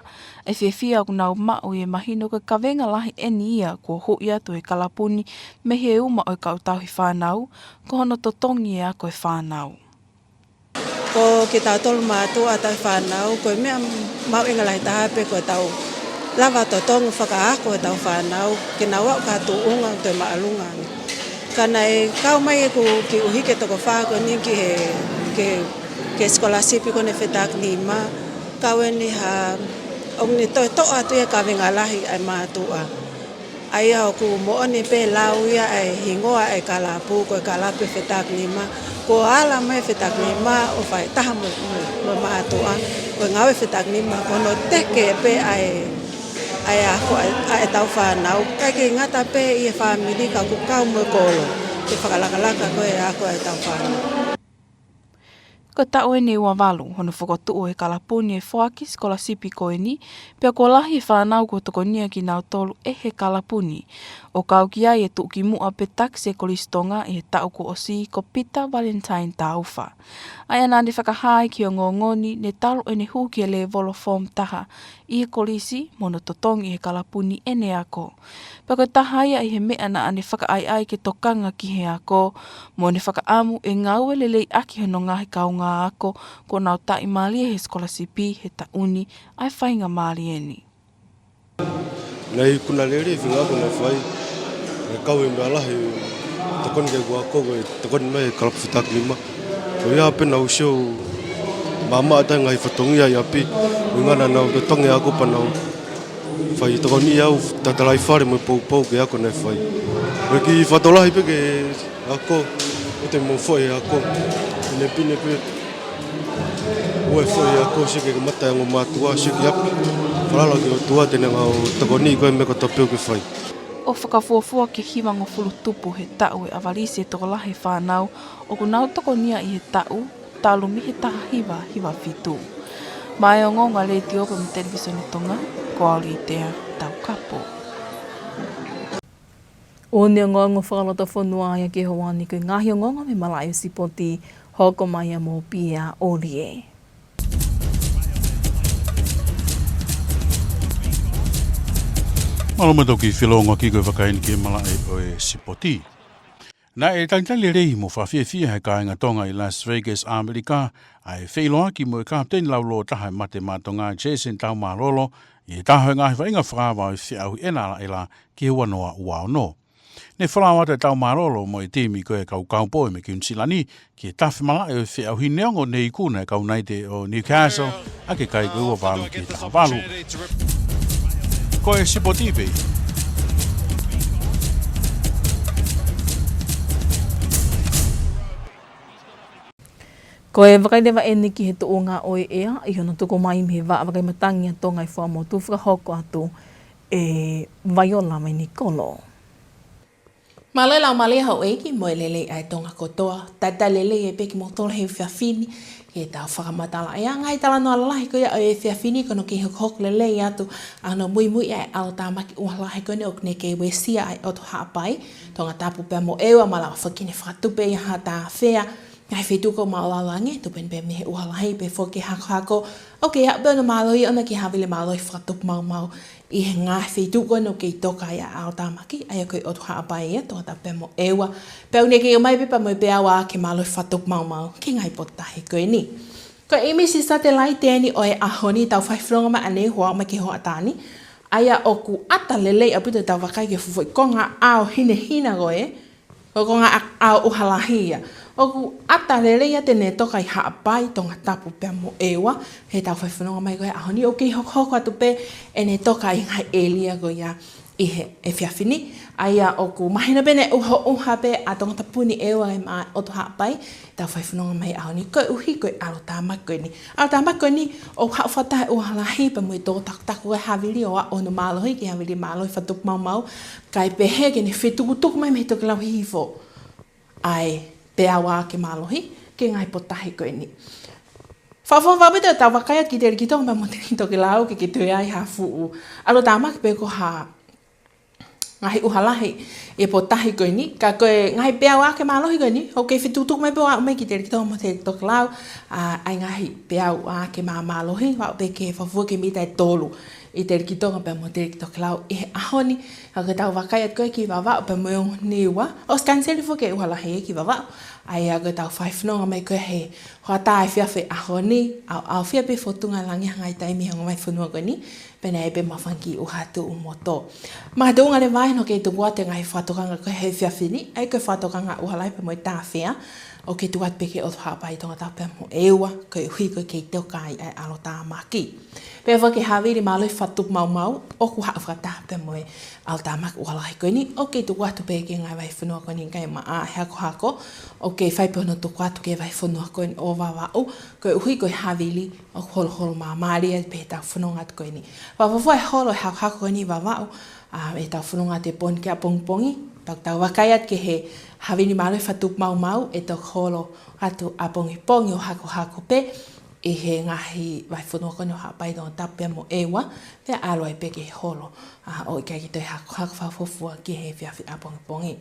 e fiefia ʻoku nau maʻu ʻi he mahino ko e kavenga lahi ʻeni ia kuo huʻi atu ʻe he kalapu ni mei he uma ʻo e kau tauhi fānau, ko hono totongi e ako e fānau. Ko kitautolu mātuʻa tauhi fānau, ko e meʻa mahuʻinga lahi taha pē ko ʻetau lava totongi fakaako ʻetau fānau, ke nau aʻu ki ha tuʻunga ʻoku toe māʻolunga ange. Ka naʻe kau mai ʻeku kiʻi ʻuhike toko fā ko eni ki he, ki he, ki he sikolasipi ko eni Fetakinima, kau eni ha, ʻoku ne toe toʻo atu ia e kavenga lahi ʻa e mātuʻa. ʻA ia ʻoku moʻoni pē lau ia ʻa e hingoa ʻa e kalapu, ko e kalapu Fetakinima. Kuo ala mai Fetakinima ʻo fai taha mo, mo, mo e mātuʻa, ko e ngāue Fetakinima, ko hono teke pē ʻa e, ʻa e ako ʻa, ʻa ʻetau fānau. ʻIkai ke ngata pē ʻi he fāmili ka ʻoku kau mo e kolo, ke fakalakalaka ko e ako ʻa ʻetau fānau. Ko e taʻu ʻeni ʻe ua valu hono fokotuʻu ʻe he kalapu ni e foaki sikolasipi ko eni, pea kuo lahi e fānau kuo tokonia kinautolu ʻe he kalapu ni. ʻO kau ki ai e tuʻukimuʻa pe takisi e Kolisi Tonga ʻi he taʻu kuo ʻosi ko Pita Valentine Taufa. ʻA ia naʻa ne fakahā ai ki he ongoongo ni ne talu ʻene hū ki he lēvolo Form taha ʻi he kolisi mo hono totongi ʻe he kalapu ni ʻene ako. Pea ko e taha ia ʻi he meʻa naʻa ne fakaʻaiʻai ke tokanga ki he ako, mo ʻene fakaʻamu ʻe ngāue lelei ʻaki hono ngaahi kaungā ako kuo nau taʻimālie he sikolasipi he taʻu ni ʻa e faingamālie ni. Naʻe ikuna lelei e feinga ko ē naʻe fai, naʻe kau e meʻa lahi, tokoni ki heʻeku ako, ko e tokoni mai e kalapu Fetakinima. Ko ia pē naʻa ku sio maʻamaʻa atu e ngaahi fatongia ʻi ʻapi, ʻuhinga naʻa nau totongi e ako pea nau fai tokoni au tatalaifale mo e poupou ki he ako naʻe fai. Ko e kiʻi fakalotolahi pē ki he ako, ʻoua te mou foʻi e ako. Pinepine pē. ʻOua ʻe foʻi e ako, sio ki he kamata e ongo mātuʻa, sio ki ʻapi. Falala ki he ʻOtua te ne ngāue ʻo tokoniʻi koe he meʻa kotoa pē ʻoku ke fai. ʻO fakafuofua ki he hivangofulu tupu he taʻu ʻe ʻavalisi e tokolahi e fānau ʻoku nau tokonia ʻi he taʻu, talu mei he taha hiva hiva fitu. Maʻá e ongoongo ʻa e Letiō pea mo e Televisone Tonga, ko au Litea Taukapo. ʻOku ne ongoongo fakalotofonua ia ki he ʻaho ni. Ko e ngaahi ongoongo mei he malaʻe sipoti, hoko mai ia mo Pia ʻOlie. Mālō mo e toki felōngoaki ko e vakai eni ki he malaʻe ʻo e sipoti. Naʻe talitali lelei mo fakafiefia ʻe he kāinga Tonga ʻi Las Vegas, ʻAmelika, ʻa e feʻiloaki mo e kapiteni laulōtaha ʻa e Mate Maʻa Tonga, Jason Taumālolo, ʻi he taha ʻo e ngaahi vaʻinga fakaava ʻo e feʻauhi ʻena ʻalaʻala ki he ua noa ua ono. Ne folau atu e Taumālolo mo e timi ko ē ʻa e kau Kaupoi mei Kunisilani ki he tafe malaʻe ʻo e feʻauhi, neongo ne ikuna ʻe he kau Naite ʻo Newcastle ʻa e kai ko e ua valu ki he taha valu. Ko e sipoti pē. Ko e vakai leva eni ki he tuʻunga ʻo e ʻea ʻi hono tuku mai mei he Vaʻa Vakai Matangi ʻa Tonga ʻi Fuaʻamotu, fakahoko atu ʻe Vaiola Mainikolo. Mālō e laumālie houʻeiki mo e lelei ʻa e Tonga kotoa. Talitali lelei pē kimoutolu he efiafi ni ki heʻetau fakamatala ʻea, ngaahi talanoa lalahi ko ia ʻo e efiafi ni, ko hono kei hokohoko lelei atu ʻa hono muimui ʻa e ʻalotāmaki ʻuha lahi ko eni ʻoku ne kei uesia ʻa e ʻOtu Haʻapai, Tongatapu pea mo ʻEua, malava foki ke ne fakatupu ia ha tāfea ngaahi feituʻu ʻo māʻulalo ange, tupu eni pē mei he ʻuha lahi pehē foki ki he hakohako, ʻoku kei aʻu pē hono mālohi ʻona ki he havili mālohi fakatupu maumau ʻi he ngaahi feituʻu ko eni ʻoku kei toka ai ʻa e ʻalotāmaki, ʻa ia ko e ʻOtu Haʻapai ia, Tongatapu pea mo ʻEua. Pea ʻoku ne kei ʻomai pē pea mo e peau ʻa e mālohi fakatupu maumau ki he ngaahi potutahi ko eni. Ko e ʻīmisi satelaite eni ʻo e ʻaho ni, tau fai fononga mai ʻanenai ʻo aʻu mai ki he hoʻatā ni, ʻa ia ʻoku ʻata lelei ʻaupito ʻetau vakai ki he fuʻu foʻi konga ʻao hinehina ko ē, ko e konga ʻa-, ʻao ʻuha lahi ia. ʻOku ʻata lelei ʻa ʻene toka ʻi Haʻapai, Tongatapu pea mo ʻEua, heʻetau fai fononga mai ko ē he ʻaho ni, ʻoku kei hokohoko atu pē ʻene toka ʻi he ngaahi ʻēlia ko ia ʻi he efiafi ni. ʻA ia ʻoku mahino pē ʻene ʻuhoʻuha pē ʻa Tongatapu ni, ʻEua mo e ʻOtu Haʻapai, tau fai fononga mai he ʻaho ni, koeʻuhi ko e ʻalotāmaki ko eni. ʻAlotāmaki ko eni ʻoku haʻu fakataha e ʻuha lahi pea mo e tō takutaku ʻa e havili ʻo aʻu hono mālohi ki he havili mālohi fakatupu maumau, kae pehē ke ne fetukutuku mai mei he tokelau hihifo ʻa e peau ʻa e mālohi ki he ngaahi potutahi ko eni. Fakaʻofoʻofa ʻaupito ʻetau vakai atu ki he Teleki Tonga pea mo e Teleki Tokelau ke ke toe ʻi ai ha fuʻu ʻalotāmaki pe ko ha ngaahi ʻuha lahi ʻi he potutahi ko eni, ka ko e ngaahi peau ʻa e mālohi ko eni, ʻoku kei fetukutuku mai pē ʻo aʻu mai ki he Teleki Tonga mo e Teleki Tokelau, ʻa, ʻa e ngaahi peau ʻa e māmālohi, ʻo aʻu pē ki he fafua ki he mita ʻe tolu ʻi he Teleki Tonga pea mo e Teleki Tokelau ʻi he ʻaho ni. Ka ko ʻetau vakai atu ko ē ki Vavaʻu pea mo e ongo Niua, ʻosi kaniseli foki e ʻuha lahi ki Vavaʻu, ʻa ia ko ʻetau fai fononga mai ko ē he hoʻatā efiafi ʻaho ni, ʻaoʻaofia pē fōtunga langi he ngaahi taimi he ongo vahefonua ko eni, pea naʻe ʻi ai pē mo ha fanga kiʻi ʻuha tuʻu mo tō. Makatuʻunga leva ai hono kei tuku atu e ngaahi fakatokanga ko ē he efiafi ni, ʻa ia ko e fakatokanga ʻuha lahi pea mo e tāfea, ʻoku kei tuku atu pē ki he ʻOtu Haʻapai, Tongatapu pea mo ʻEua, koeʻuhi ko e kei toka ai ʻa e ʻalotāmaki. Pea foki ki he havili mālohi fakatupu maumau, ʻoku haʻu fakataha pea mo e ʻalotāmaki ʻuha lahi ko eni, ʻoku kei tuku atu pē ki he ngaahi vahefonua ko eni, kae maʻa e hakohako, ʻoku kei fai pē hono tuku atu ki he vahefonua ko eni ʻo Vavaʻu, koeʻuhi ko e havili ʻoku holoholo māmālie pē heʻetau fononga atu ko eni. Fakafuofua e holo e hakohako ko eni ʻi Vavaʻu, ʻa, heʻetau fononga atu he pongipongi, pea ʻoku tau vakai atu ki he havili mālohi fakatupu maumau ʻe toki holo atu ʻapongipongi ʻo hakohako pē ʻi he ngaahi vahefonua ko eni ʻo Haʻapai, Tongatapu pea mo ʻEua, pea ʻalu ai pē ki he holo, ʻa, ʻo ʻikai ke toe hakohako fakafuofua ki he efiafi ʻapongipongi.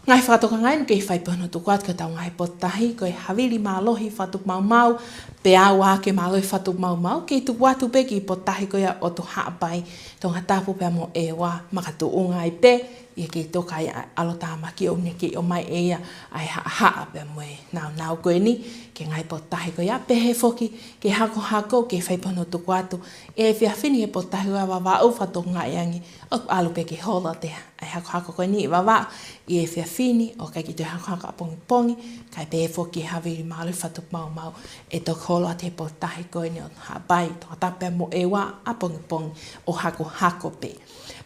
Ngaahi fakatokanga eni ʻoku kei fai pē hono tuku atu ki hotau ngaahi potutahi, ko e havili mālohi fakatupu maumau, peau ʻa e mālohi fakatupu maumau, kei tuku atu pē ki he potutahi ko ia ʻo e ʻOtu Haʻapai, Tongatapu pea mo ʻEua, makatuʻunga ai pē ʻi he kei toka ai ʻa e ʻalotāmaki ʻoku ne kei ʻomai ʻe ia ʻa e haʻahaʻa pea mo e nāunau ko eni ki he ngaahi potutahi ko ia, pehē foki ki he hakohako, kei fai pē hono tuku atu ʻi he efiafi ni ki he potutahi ʻo Vavaʻu, fakatokangaʻi ange ʻoku ʻalu pē ke holo atu ʻa e hakohako ko eni ʻi Vavaʻu ʻi he efiafi ni, ʻo ʻikai ke toe hakohako ʻapongipongi, kae pehē foki ki he havili mālohi fakatupu maumau ʻe toki holo atu he potutahi ko eni ʻo e ʻOtu Haʻapai, Tongatapu pea mo ʻEua, ʻapongipongi ʻo hakohako pē.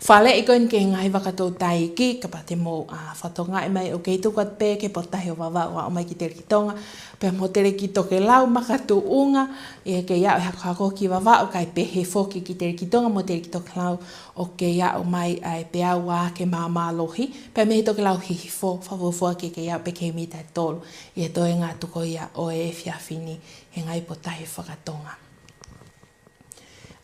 Faleʻi ko eni ki he ngaahi vaka toutai iiki, kapau te mou, ʻa, fakatokangaʻi mai ʻoku kei tuku atu pē ki he potutahi ʻo Vavaʻu ʻo aʻu mai ki he Teleki Tonga pea mo e Teleki Tokelau, makatuʻunga ʻi he kei aʻu e hakohako ki Vavaʻu, kae pehē foki ki he Teleki Tonga mo e Teleki Tokelau, ʻoku kei aʻu mai ʻa e peau ʻa e māmālohi pea mei he tokelau hihifo, fakafuofua ke kei aʻu pē ki he mita ʻe tolu ʻi he toenga atu ko ia ʻo e efiafi ni he ngaahi potutahi fakatonga.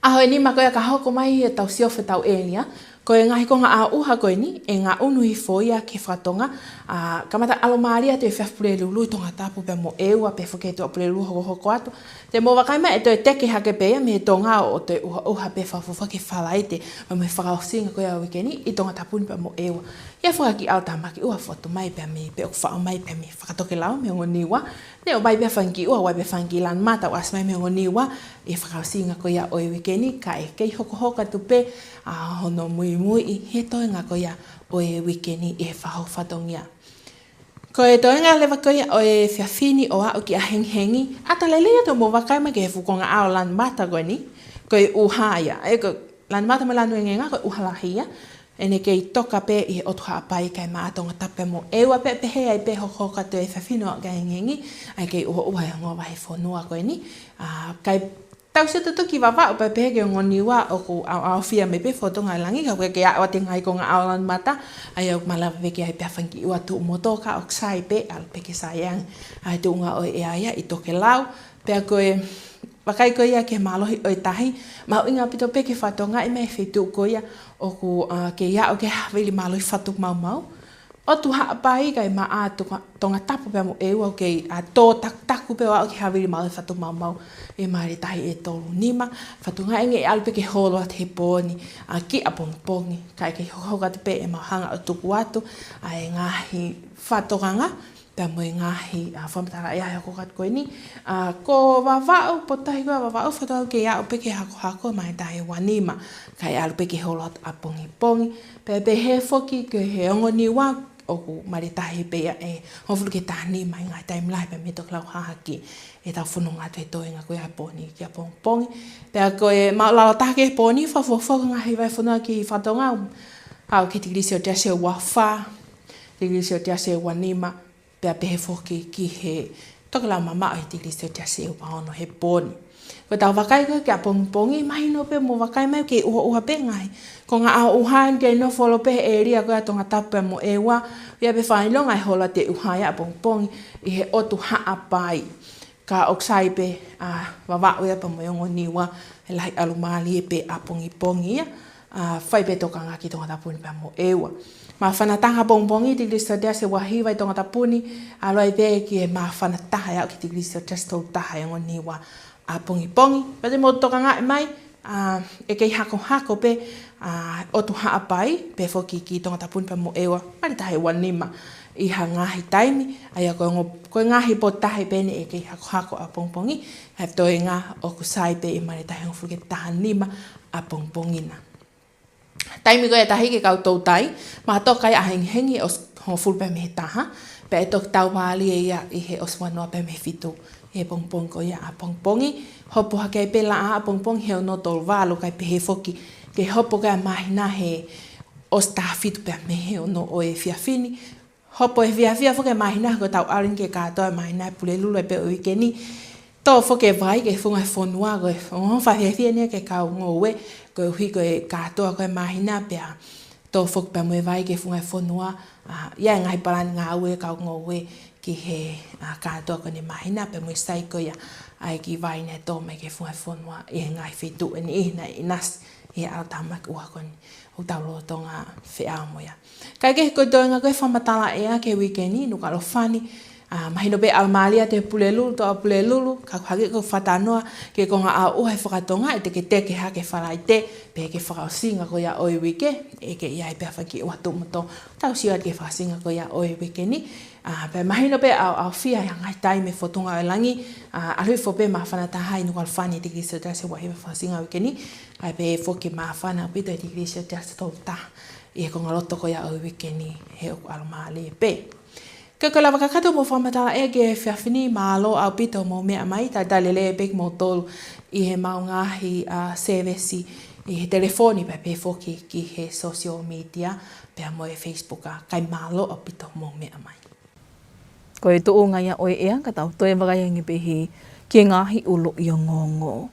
ʻAho ʻe nima ko ia ka hoko mai ʻetau siofi ʻetau ʻēlia, Ko e ngaahi konga ʻauha ko eni, ʻe ngaʻunu hifo ia ki he fakatonga, ʻa, kamata ʻalomālie atu e efiafi Pulelulu ʻi Tongatapu pea mo ʻEua pea foki ki Tuʻapulelulu hokohoko atu. Te mou vakai mai ʻe toe teke hake pē ia mei Tonga ʻo toe ʻuhaʻuha pē fakafuofua ki he Falaite, mo e fakaʻosinga ko ia ʻo e uike ni ʻi Tongatapu ni pea mo ʻEua. ʻI he fakaki ʻalu tāmaki ʻoku fotu mai pea mei, pea ʻoku faʻo mai pea mei he fakatokelau mei Ongo Niua. Neʻe ʻomai pē fanga kiʻi ʻuha, ʻomai pē fanga kiʻi lanu mata ʻo ʻasi mai mei Ongo Niua, ʻi he fakaʻosinga ko ia ʻo e uike ni, kae kei hokohoko atu pē, ʻa, hono muimui ʻi he toenga ko ia ʻo e uike ni ʻi he fakafatongia. Ko e toenga leva ko ia ʻo e efiafi ni ʻo aʻu ki ʻahengihengi, ʻata lelei atu mou vakai mai ki he fuʻu konga ʻao lanu mata ko eni, ko e ʻuha ia, ʻe ko e lanu mata mo e lanu engeenga ko e ʻuha lahi ia, ʻene kei toka pē ʻi he ʻotu Haʻapai kae maʻa Tongatapu pea mo ʻEua pea pehē ai pē hokohoko atu e efiafi ni ʻo aʻu ki ʻahengihengi, ʻa e kei ʻuhaʻuha e ongo vahefonua ko eni, ʻa, kae tau sio atu ki Vavaʻu pea pehē ki Ongo Niua ʻoku ʻaoʻaofia mai pē fōtunga langi, ka ʻoku kei aʻu atu e ngaahi konga ʻao lanu mata, ʻa ia ʻoku malava pē ke ʻi ai pē ha fanga kiʻi ʻuha tuʻu motu ka ʻoku sai pē, ʻalu pē ke sai ange ʻa e tuʻunga ʻo e ʻea ia ʻi tokelau. Pea ko e vakai ko ia ki he mālohi ʻo e tahi, mahuʻinga ʻaupito pē ke fakatokangaʻi mai e feituʻu ko ia ʻoku, ʻa, kei aʻu ki he havili mālohi fatu maumau. ʻOtu Haʻapai kae maʻa Tonga-, Tongatapu pea mo ʻEua ʻoku kei, ʻa, tō takutaku pē ʻo aʻu ki he havili mālohi fatu maumau ʻi he maile tahi ʻe tolu nima. Fakatokangaʻi ange ʻe ʻalu pē ke holo atu he pō ni, ʻa, ki ʻapongipongi. Kae kei hokohoko atu pē ʻemau hanga ʻo tuku atu, ʻa, e ngaahi fakatokanga pea mo e ngaahi, ʻa, fakamatala ʻea he hokohoko atu ko eni. ʻA, ko Vavaʻu, potutahi ko ia Vavaʻu, fakatokanga kei aʻu pē ki he hakohako maile tahi ʻe ua nima. Kae ʻalu pē ke holo atu ʻapongipongi. Pea pehē foki ki he Ongo Niua, ʻoku maile tahi pē ia ʻe hongofulu ki he taha nima ʻi he ngaahi taimi lahi pea mei he tokelau hahake ʻetau fononga atu he toenga ko ia he pō ni ki ʻapongipongi. Pea ko e māʻulalo taha ki he pō ni, fakafuofua ko e ngaahi vahefonua ki fakatonga, aʻu ki he tikilī selesiasi ʻe ua fā, tikilī selesiasi ʻe ua nima, pea pehē foki ki he tokelau mamaʻo he tikilī selesiasi ʻe ua ono he pō ni. Ko ʻetau vakai ko ē ki ʻapongipongi, mahino pē mou vakai mai kei ʻuhaʻuha pē ngaahi konga ʻao ʻuha ʻoku kei nofo holo pē he ʻēlia ko ia ʻo Tongatapu pea mo ʻEua, ʻi ai pē fakaʻilonga e holo atu e ʻuha ia ʻapongipongi ʻi he ʻotu Haʻapai. Ka ʻoku sai pē, ʻa, Vavaʻu ia pea mo e Ongo Niua, he lahi ʻalomālie pē ʻapongipongi ia, ʻa, fai pē tokanga ki Tongatapu ni pea mo ʻEua. Māfana taha ʻapongipongi, tikilī selesiasi ʻe ua hiva ʻi Tongatapu ni, ʻalu ai pē ki he māfana taha ʻo aʻu ki he tikilī selesiasi ʻe tolu taha ʻi Ongo Niua ʻapongipongi. Pea te mou tokangaʻi mai, ʻa, ʻe kei hakohako pē, ʻa, ʻotu Haʻapai, pehē foki ki Tongatapu ni pea mo ʻEua, maile tahi ʻe ua nima ʻi ha ngaahi taimi, ʻa ia ko e ongo, ko e ngaahi potutahi pē eni ʻe kei hakohako ʻapongipongi, he toenga ʻoku sai pē ʻi he maile tahi ʻe hongofulu ki he taha nima ʻapongipongi na. Taimi ko ia ʻa e tahi ke kau toutai, makatuʻunga ʻahengihengi ʻosi hongofulu pē mei he taha, pea ʻe toki tauvālie ia ʻi he ʻosi ua noa pē mei he fitu ʻi he pongipongi ko ia ʻapongipongi. Hopo hake ai pē laʻā ʻapongipongi he ono tolu valu kae pehē foki ke hopo ko ia e māhina he ʻosi taha fitu pē mei he ono ʻo e efiafi ni. Hopo e fiafia foki e māhina ko ʻetau ʻalu ni ke kātoa e māhina he Pulelulu ʻa e pē ʻo e uike ni. Tō foki e vai ki he funga fonua ko e ongo fakafiefia eni ia ki he kau ngoue, koeʻuhi ko e kātoa ko ē e māhina pea tō foki pea mo e vai ki he funga fonua, ʻa, ʻi ai e ngaahi palani ngāue e kau ngoue ki he, ʻa, kātoa ko eni e māhina pea mo e sai ko ia ʻa e kiʻi vai naʻe tō mai ki he funga fonua ʻi he ngaahi feituʻu ʻe niʻihi naʻe ʻinasi ʻi he ʻalu tāmaki ʻuha ko eni ʻoku tau lolotonga feʻao mo ia. Kae kehe ko e toenga ko ē e fakamatala ʻea ki he uike ni, Nukuʻalofa ni, ʻa, mahino pē ʻalomālie atu e Pulelulu, Toʻapulelulu, ka ʻoku hangē ko e fakatalanoa ki he konga ʻauha he fakatonga, ʻe teketeke hake Falaite, pea ki he fakaʻosinga ko ia ʻo e uike, ʻe kei ʻi ai pē ha fanga kiʻi ʻuha tuʻu motu, tau sio atu ki he fakaʻosinga ko ia ʻo e uike ni, ʻa, pea mahino pē ʻaoʻaofia ʻi ha ngaahi taimi e fōtunga ʻo e langi, ʻa, ʻalu hifo pē māfana taha ʻi Nukuʻalofa ni e tikilī selesiasi ʻe ua hiva he fakaʻosinga ʻo e uike ni, kae pehē foki māfana ʻaupito e tikilī selesiasi ʻe tolu taha ʻi he konga loto ko ia ʻo e uike ni he ʻoku ʻalomālie pē. Ka ko e lava kakato hoʻomou fakamatala ʻea ki he efiafi ni, mālō ʻaupito hoʻomou meʻa mai, talitali lelei pē kimoutolu ʻi heʻemau ngaahi, ʻa, sēvesi ʻi he telefoni pea pehē foki ki he social media, pea mo e Facebook, ʻa, kae mālō ʻaupito hoʻomou meʻa mai. Ko e tuʻunga ia ʻo e ʻea ka tau toe vakai ange pē ki he ngaahi ʻuluʻi ongoongo.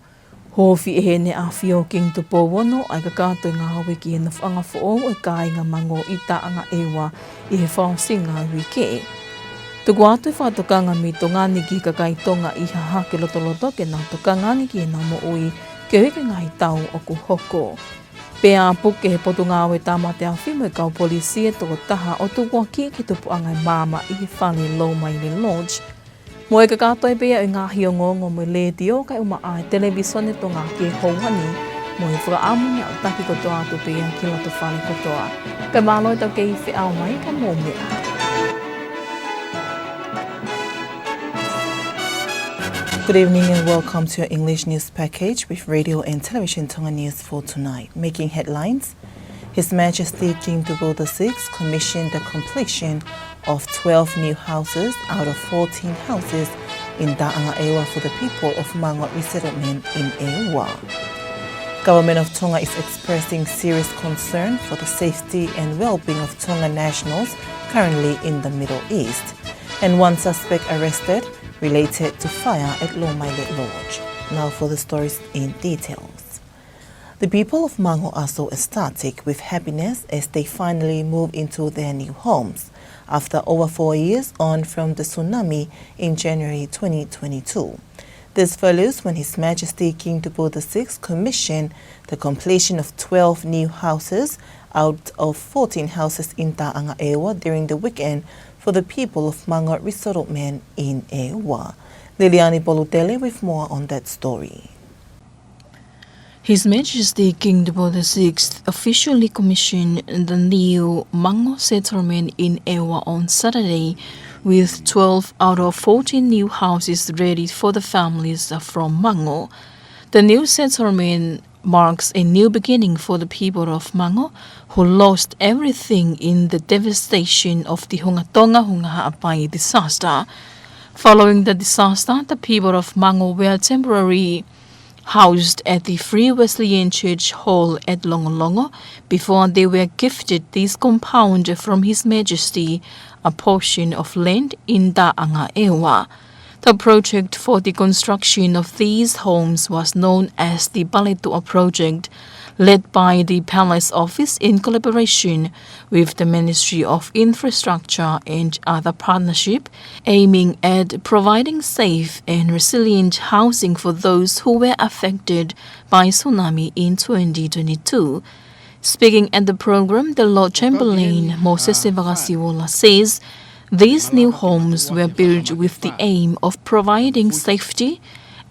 Hōfia ʻe Heʻene ʻAfio Kingi Tupou Ono ʻa e kakato e ngāue ki he nofoʻanga foʻou ʻo e kāinga Mango ʻi Taʻanga ʻEua ʻi he fakaʻosinga ʻo e uike. Tuku atu e fakatokanga mei Tonga ni ki he kakai Tonga ʻi Hahake Lotoloto ke nau tokanga ange ki heʻenau moʻui koeʻuhi ko e ngaahi tau ʻoku hoko. Pea puke ʻe he Potungāue Tāmate Afi mo e kau polisi e tokotaha ʻo tukuakiʻi e tupuʻanga e maama ʻi he fale Lomaile Lodge. Mo e kakato ē pea ʻi he ngaahi ongoongo mei he Letiō kae ʻumaʻā e Televīsone Tonga ki he houa ni, mo e fakaʻamu ni ʻo taki kotoa atu pea ki loto fale kotoa. Kae mālō e tau kei feʻao mai ka mou meʻa. Good evening and welcome to your English news package with Radio and Television Tonga News for tonight. Making headlines: His Majesty King Tupou the sixth commissioned the completion of twelve new houses out of fourteen houses in Taʻanga ʻEua for the people of Mango Resettlement in ʻEua. Government of Tonga is expressing serious concern for the safety and well-being of Tonga nationals currently in the Middle East. And one suspect arrested related to fire at Lomaile Lodge. Now for the stories in details. The people of Mango are so ecstatic with happiness as they finally move into their new homes after over four years on from the tsunami in January twenty twenty-two. This follows when His Majesty King Tupou the sixth commissioned the completion of twelve new houses out of fourteen houses in Taʻanga ʻEua during the weekend for the people of Mango Resettlement in ʻEua. Liliani Polutele with more on that story. His Majesty King Tupou the sixth officially commissioned the new Mango settlement in ʻEua on Saturday, with twelve out of fourteen new houses ready for the families from Mango. The new settlement marks a new beginning for the people of Mango, who lost everything in the devastation of the Hunga Tonga Hunga Haʻapai disaster. Following the disaster, the people of Mango were temporarily housed at the Free Wesleyan Church Hall at Longolongo before they were gifted this compound from His Majesty, a portion of land in Taʻanga ʻEua. The project for the construction of these homes was known as the Paletuʻa Project, led by the Palace Office in collaboration with the Ministry of Infrastructure and other partnership, aiming at providing safe and resilient housing for those who were affected by tsunami in twenty twenty-two. Speaking at the program, the Lord Chamberlain, Mosese Vakasiola, says these new homes were built with the aim of providing safety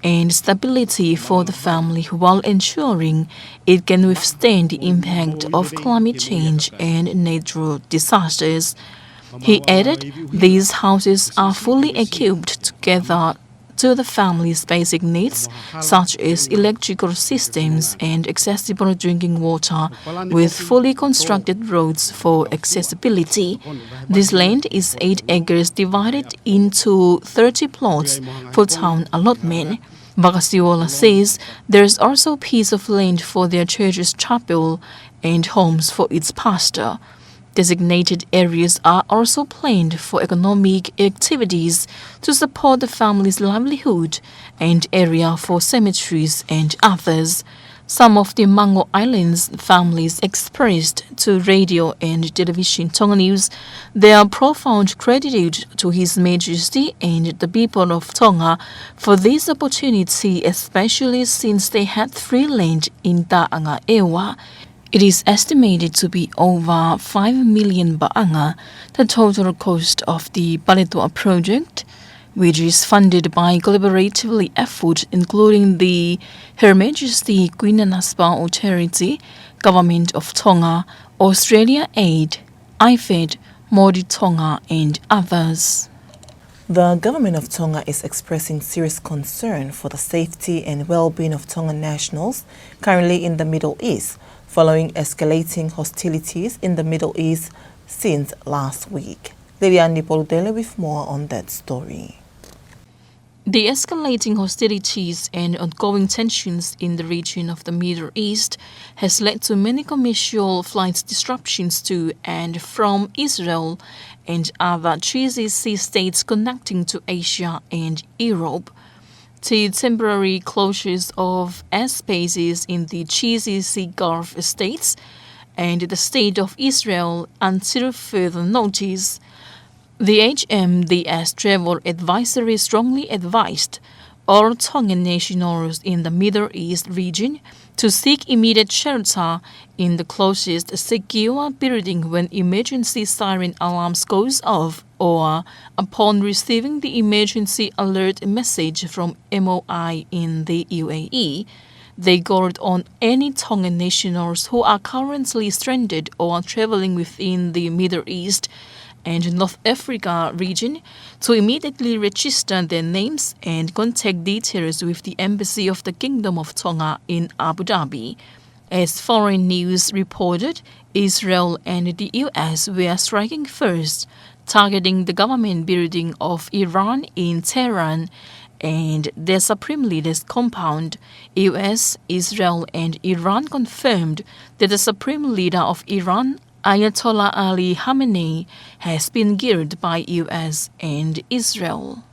and stability for the family while ensuring it can withstand the impact of climate change and natural disasters. He added, these houses are fully equipped together to the family's basic needs, such as electrical systems and accessible drinking water, with fully constructed roads for accessibility. This land is eight acres divided into thirty plots for town allotment. Vakasiola says there is also a piece of land for their church's chapel and homes for its pastor. Designated areas are also planned for economic activities to support the family's livelihood and area for cemeteries and others. Some of the Mango Islands families expressed to Radio and Television Tonga News their profound gratitude to His Majesty and the people of Tonga for this opportunity, especially since they had free land in Taʻanga ʻEua. It is estimated to be over five million paʻanga, the total cost of the Paletuʻa project, which is funded by collaboratively effort including the Her Majesty Queen Nanasipauʻu Authority, Government of Tonga, Australia Aid, IFAD, Maori Tonga and others. The Government of Tonga is expressing serious concern for the safety and well-being of Tongan nationals currently in the Middle East, following escalating hostilities in the Middle East since last week. Liliani Polutele with more on that story. The escalating hostilities and ongoing tensions in the region of the Middle East has led to many commercial flights disruptions to and from Israel and other G C C states connecting to Asia and Europe. The temporary closures of airspaces in the G C C Gulf states and the State of Israel until further notice. The H M D S travel advisory strongly advised all Tongan nationals in the Middle East region to seek immediate shelter in the closest secure building when emergency siren alarms goes off or upon receiving the emergency alert message from M O I in the U A E. They called on any Tongan nationals who are currently stranded or traveling within the Middle East and North Africa region to immediately register their names and contact details with the Embassy of the Kingdom of Tonga in Abu Dhabi. As Foreign News reported, Israel and the U S were striking first, targeting the government building of Iran in Tehran and the Supreme Leader's compound. U S, Israel, and Iran confirmed that the Supreme Leader of Iran, Ayatollah Ali Khamenei, has been killed by U S and Israel.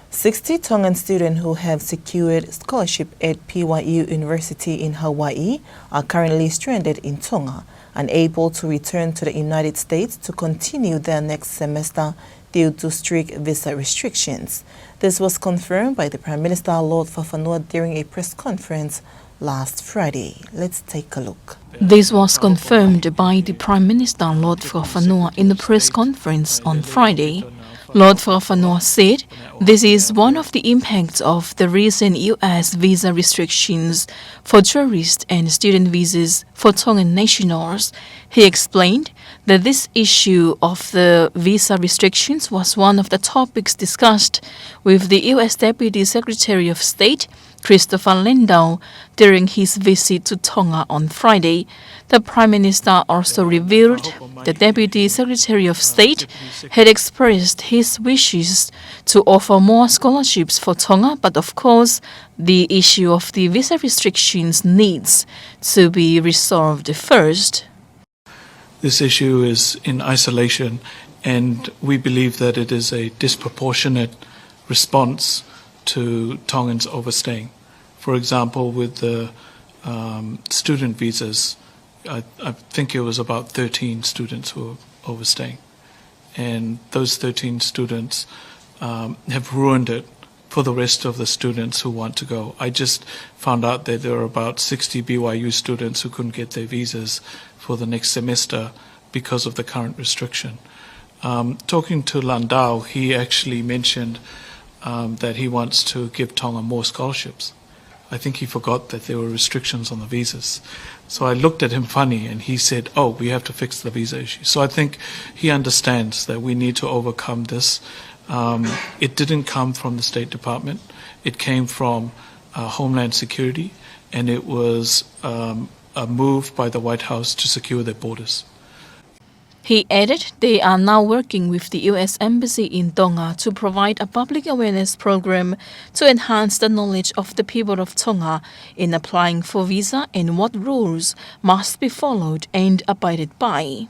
Sixty Tongan students who have secured scholarship at B Y U University in Hawaii are currently stranded in Tonga, unable to return to the United States to continue their next semester due to strict visa restrictions. This was confirmed by the Prime Minister Lord Fakafanua during a press conference last Friday. Let's take a look. This was confirmed by the Prime Minister Lord Fakafanua in the press conference on Friday. Lord Fakafanua said this is one of the impacts of the recent U S visa restrictions for tourist and student visas for Tongan nationals. He explained that this issue of the visa restrictions was one of the topics discussed with the U S Deputy Secretary of State, Christopher Landau, during his visit to Tonga on Friday. The Prime Minister also revealed the Deputy Secretary of State had expressed his wishes to offer more scholarships for Tonga, but of course, the issue of the visa restrictions needs to be resolved first. This issue is in isolation, and we believe that it is a disproportionate response to Tongans overstaying. For example, with the, um, student visas, I, I think it was about thirteen students who were overstaying. And those thirteen students, um, have ruined it for the rest of the students who want to go. I just found out that there are about sixty B Y U students who couldn't get their visas for the next semester because of the current restriction. Um, talking to Landau, he actually mentioned, um, that he wants to give Tonga more scholarships. I think he forgot that there were restrictions on the visas. So I looked at him funny and he said, "Oh, we have to fix the visa issue." So I think he understands that we need to overcome this. Um, it didn't come from the State Department. It came from, uh, Homeland Security, and it was, um, a move by the White House to secure their borders. He added they are now working with the U S Embassy in Tonga to provide a public awareness program to enhance the knowledge of the people of Tonga in applying for visa and what rules must be followed and abided by.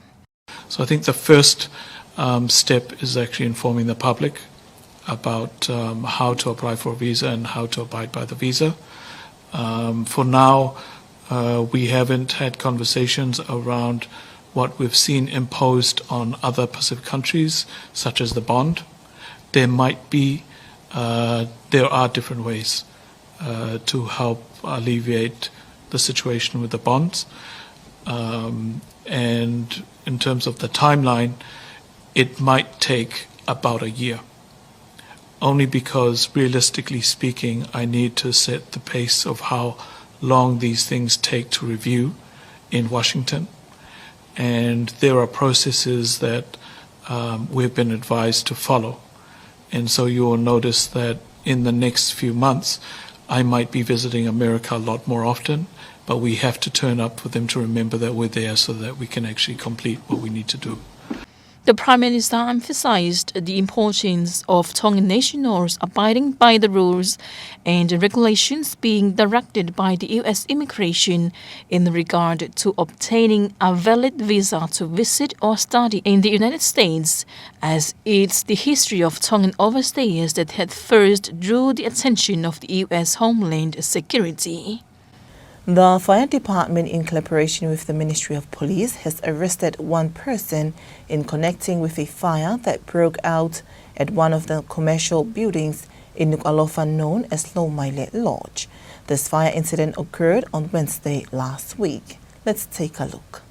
So I think the first, um, step is actually informing the public about, um, how to apply for a visa and how to abide by the visa. Um, for now, uh, we haven't had conversations around what we've seen imposed on other Pacific countries, such as the bond. There might be, uh, there are different ways, uh, to help alleviate the situation with the bonds. Um, and in terms of the timeline, it might take about a year. Only because, realistically speaking, I need to set the pace of how long these things take to review in Washington. And there are processes that, um, we've been advised to follow. And so you will notice that in the next few months, I might be visiting America a lot more often, but we have to turn up for them to remember that we're there so that we can actually complete what we need to do. The Prime Minister emphasized the importance of Tongan nationals abiding by the rules and regulations being directed by the U S Immigration in regard to obtaining a valid visa to visit or study in the United States, as it's the history of Tongan overstayers that had first drew the attention of the U S Homeland Security. The Fire Department, in collaboration with the Ministry of Police, has arrested one person in connecting with a fire that broke out at one of the commercial buildings in Nukuʻalofa known as Loumaile Lodge. This fire incident occurred on Wednesday last week. Let's take a look.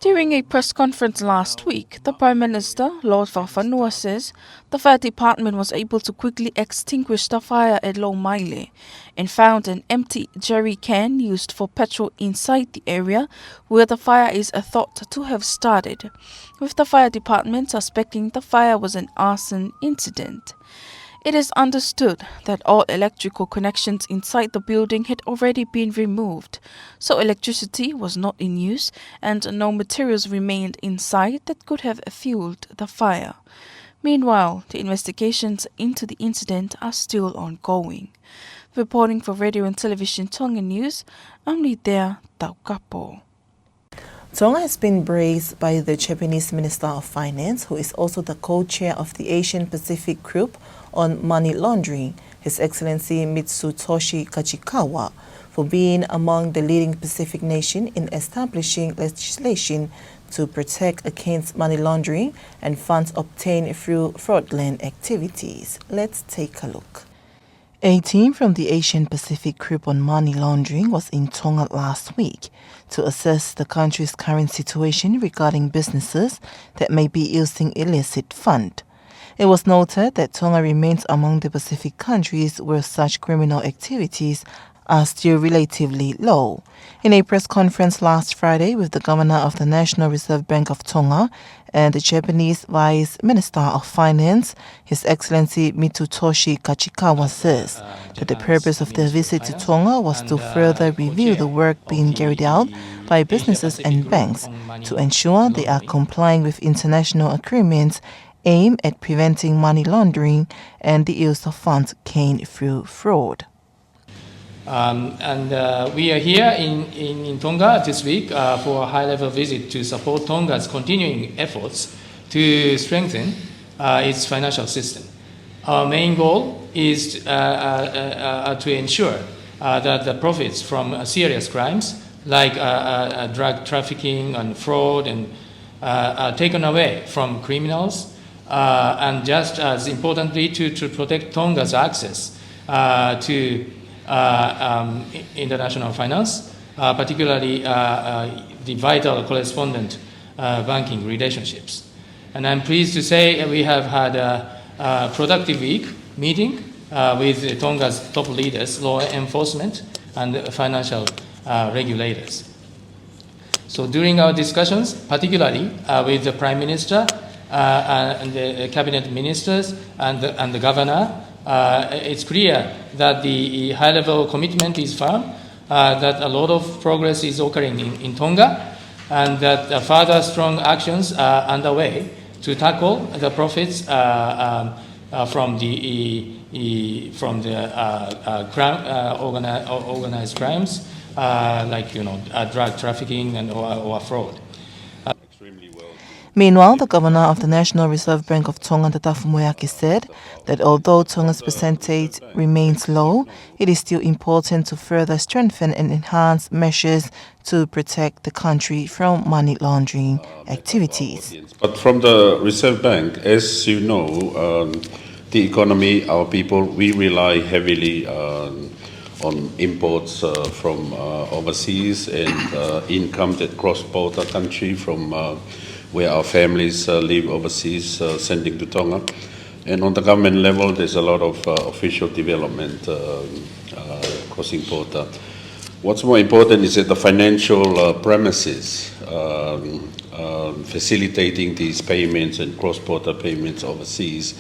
During a press conference last week, the Prime Minister, Lord Fakafanua, says the fire department was able to quickly extinguish the fire at Loumaile and found an empty jerry can used for petrol inside the area where the fire is thought to have started, with the fire department suspecting the fire was an arson incident. It is understood that all electrical connections inside the building had already been removed, so electricity was not in use and no materials remained inside that could have fueled the fire. Meanwhile, the investigations into the incident are still ongoing. Reporting for Radio and Television Tonga News, I'm Litea Taukapo. Tonga has been praised by the Japanese Minister of Finance, who is also the co-chair of the Asian Pacific Group on Money Laundering, His Excellency Mitsutoshi Kachikawa, for being among the leading Pacific nation in establishing legislation to protect against money laundering and funds obtained through fraudulent activities. Let's take a look. A team from the Asian Pacific Group on Money Laundering was in Tonga last week to assess the country's current situation regarding businesses that may be using illicit fund. It was noted that Tonga remains among the Pacific countries where such criminal activities are still relatively low. In a press conference last Friday with the Governor of the National Reserve Bank of Tonga and the Japanese Vice Minister of Finance, His Excellency Mitsutoshi Kachikawa, says that the purpose of their visit to Tonga was to further review the work being carried out by businesses and banks to ensure they are complying with international agreements aimed at preventing money laundering and the use of funds gained through fraud. Um, and, uh, we are here in, in, in Tonga this week, uh, for a high-level visit to support Tonga's continuing efforts to strengthen, uh, its financial system. Our main goal is, uh, uh, uh, uh, to ensure, uh, that the profits from, uh, serious crimes like, uh, uh, uh, drug trafficking and fraud and, uh, are taken away from criminals, uh, and just as importantly, to, to protect Tonga's access, uh, to, uh, um, i-, international finance, uh, particularly, uh, uh, the vital correspondent, uh, banking relationships. And I'm pleased to say, uh, we have had a, a productive week meeting, uh, with Tonga's top leaders, law enforcement, and financial, uh, regulators. So during our discussions, particularly, uh, with the Prime Minister, uh, uh, and the Cabinet Ministers and the, and the Governor, uh, it's clear that the high-level commitment is firm, uh, that a lot of progress is occurring in, in Tonga, and that, uh, further strong actions are underway to tackle the profits, uh, um, uh, from the, e-, e-, from the, uh, uh, crime, uh, organi-, or-, organized crimes, uh, like, you know, uh, drug trafficking and or, or fraud. Meanwhile, the governor of the National Reserve Bank of Tonga, Tatafu Moeaki, said that although Tonga's percentage remains low, it is still important to further strengthen and enhance measures to protect the country from money laundering activities. But from the Reserve Bank, as you know, um, the economy, our people, we rely heavily, um, on imports, uh, from, uh, overseas and, uh, income that cross border country from, uh, where our families, uh, live overseas, uh, sending to Tonga. And on the government level, there's a lot of, uh, official development, um, uh, crossing border. What's more important is that the financial, uh, premises, um, um, facilitating these payments and cross-border payments overseas,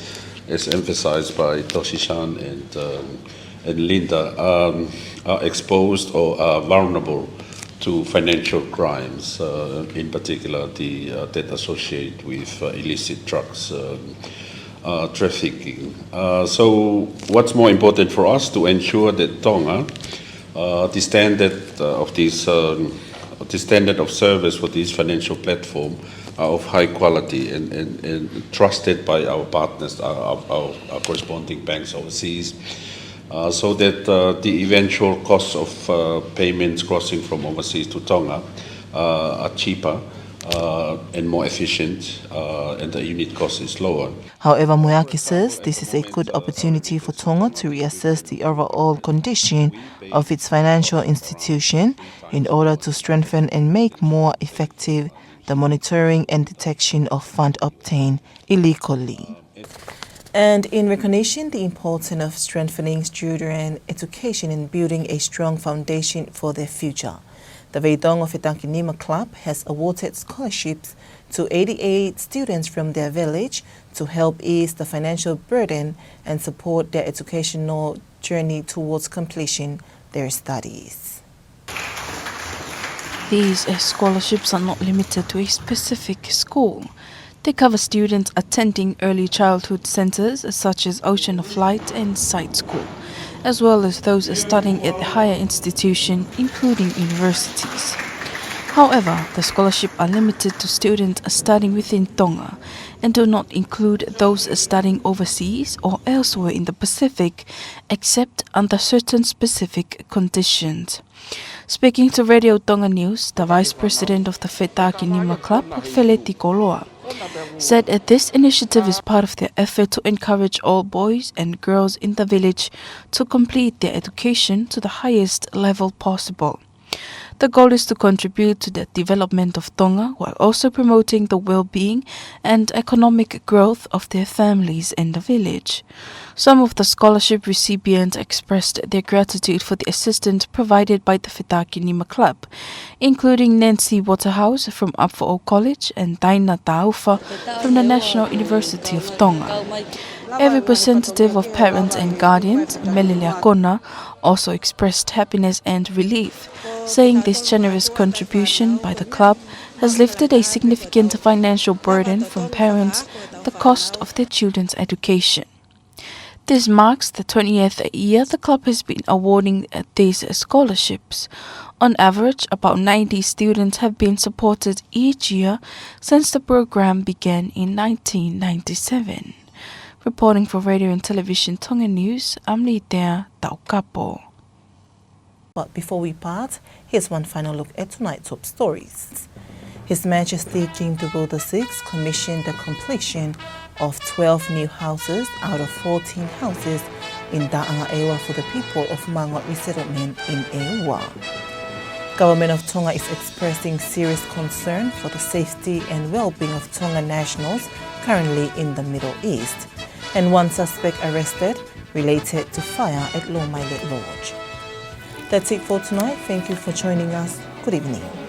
as emphasized by Toshi-san and, um, and Linda, um, are exposed or are vulnerable to financial crimes, uh, in particular the, uh, that associate with, uh, illicit drugs, um, uh, trafficking. Uh, so what's more important for us to ensure that Tonga, uh, the standard, uh, of this, um, the standard of service for this financial platform are of high quality and, and, and trusted by our partners, our, our, our corresponding banks overseas, uh, so that, uh, the eventual costs of, uh, payments crossing from overseas to Tonga, uh, are cheaper uh, and more efficient, uh, and the unit cost is lower. However, Moeaki says this is a good opportunity for Tonga to reassess the overall condition of its financial institution in order to strengthen and make more effective the monitoring and detection of fund obtained illegally. And in recognition the importance of strengthening children education and building a strong foundation for their future, the Veitongo Fetakinima Club has awarded scholarships to eighty-eight students from their village to help ease the financial burden and support their educational journey towards completion their studies. These, uh, scholarships are not limited to a specific school. They cover students attending early childhood centers such as Ocean of Light and Sight School, as well as those studying at higher institution, including universities. However, the scholarship are limited to students studying within Tonga and do not include those studying overseas or elsewhere in the Pacific, except under certain specific conditions. Speaking to Radio Tonga News, the Vice President of the Fetakinima Club, Feleti Koloa, said that this initiative is part of their effort to encourage all boys and girls in the village to complete their education to the highest level possible. The goal is to contribute to the development of Tonga while also promoting the well-being and economic growth of their families and the village. Some of the scholarship recipients expressed their gratitude for the assistance provided by the Fetakinima Club, including Nancy Waterhouse from Upfoʻou College and Daina Taufa from the National University of Tonga. A representative of parents and guardians, Mele Leakona, also expressed happiness and relief, saying this generous contribution by the club has lifted a significant financial burden from parents, the cost of their children's education. This marks the twentieth year the club has been awarding, uh, these scholarships. On average, about ninety students have been supported each year since the program began in nineteen ninety-seven. Reporting for Radio and Television Tonga News, I'm Litea Taukapo. But before we part, here's one final look at tonight's top stories. His Majesty King Tupou the sixth commissioned the completion of twelve new houses out of fourteen houses in Taʻanga ʻEua for the people of Mangot Resettlement in ʻEua. Government of Tonga is expressing serious concern for the safety and well-being of Tonga nationals currently in the Middle East. And one suspect arrested related to fire at Lomaile Lodge. That's it for tonight. Thank you for joining us. Good evening.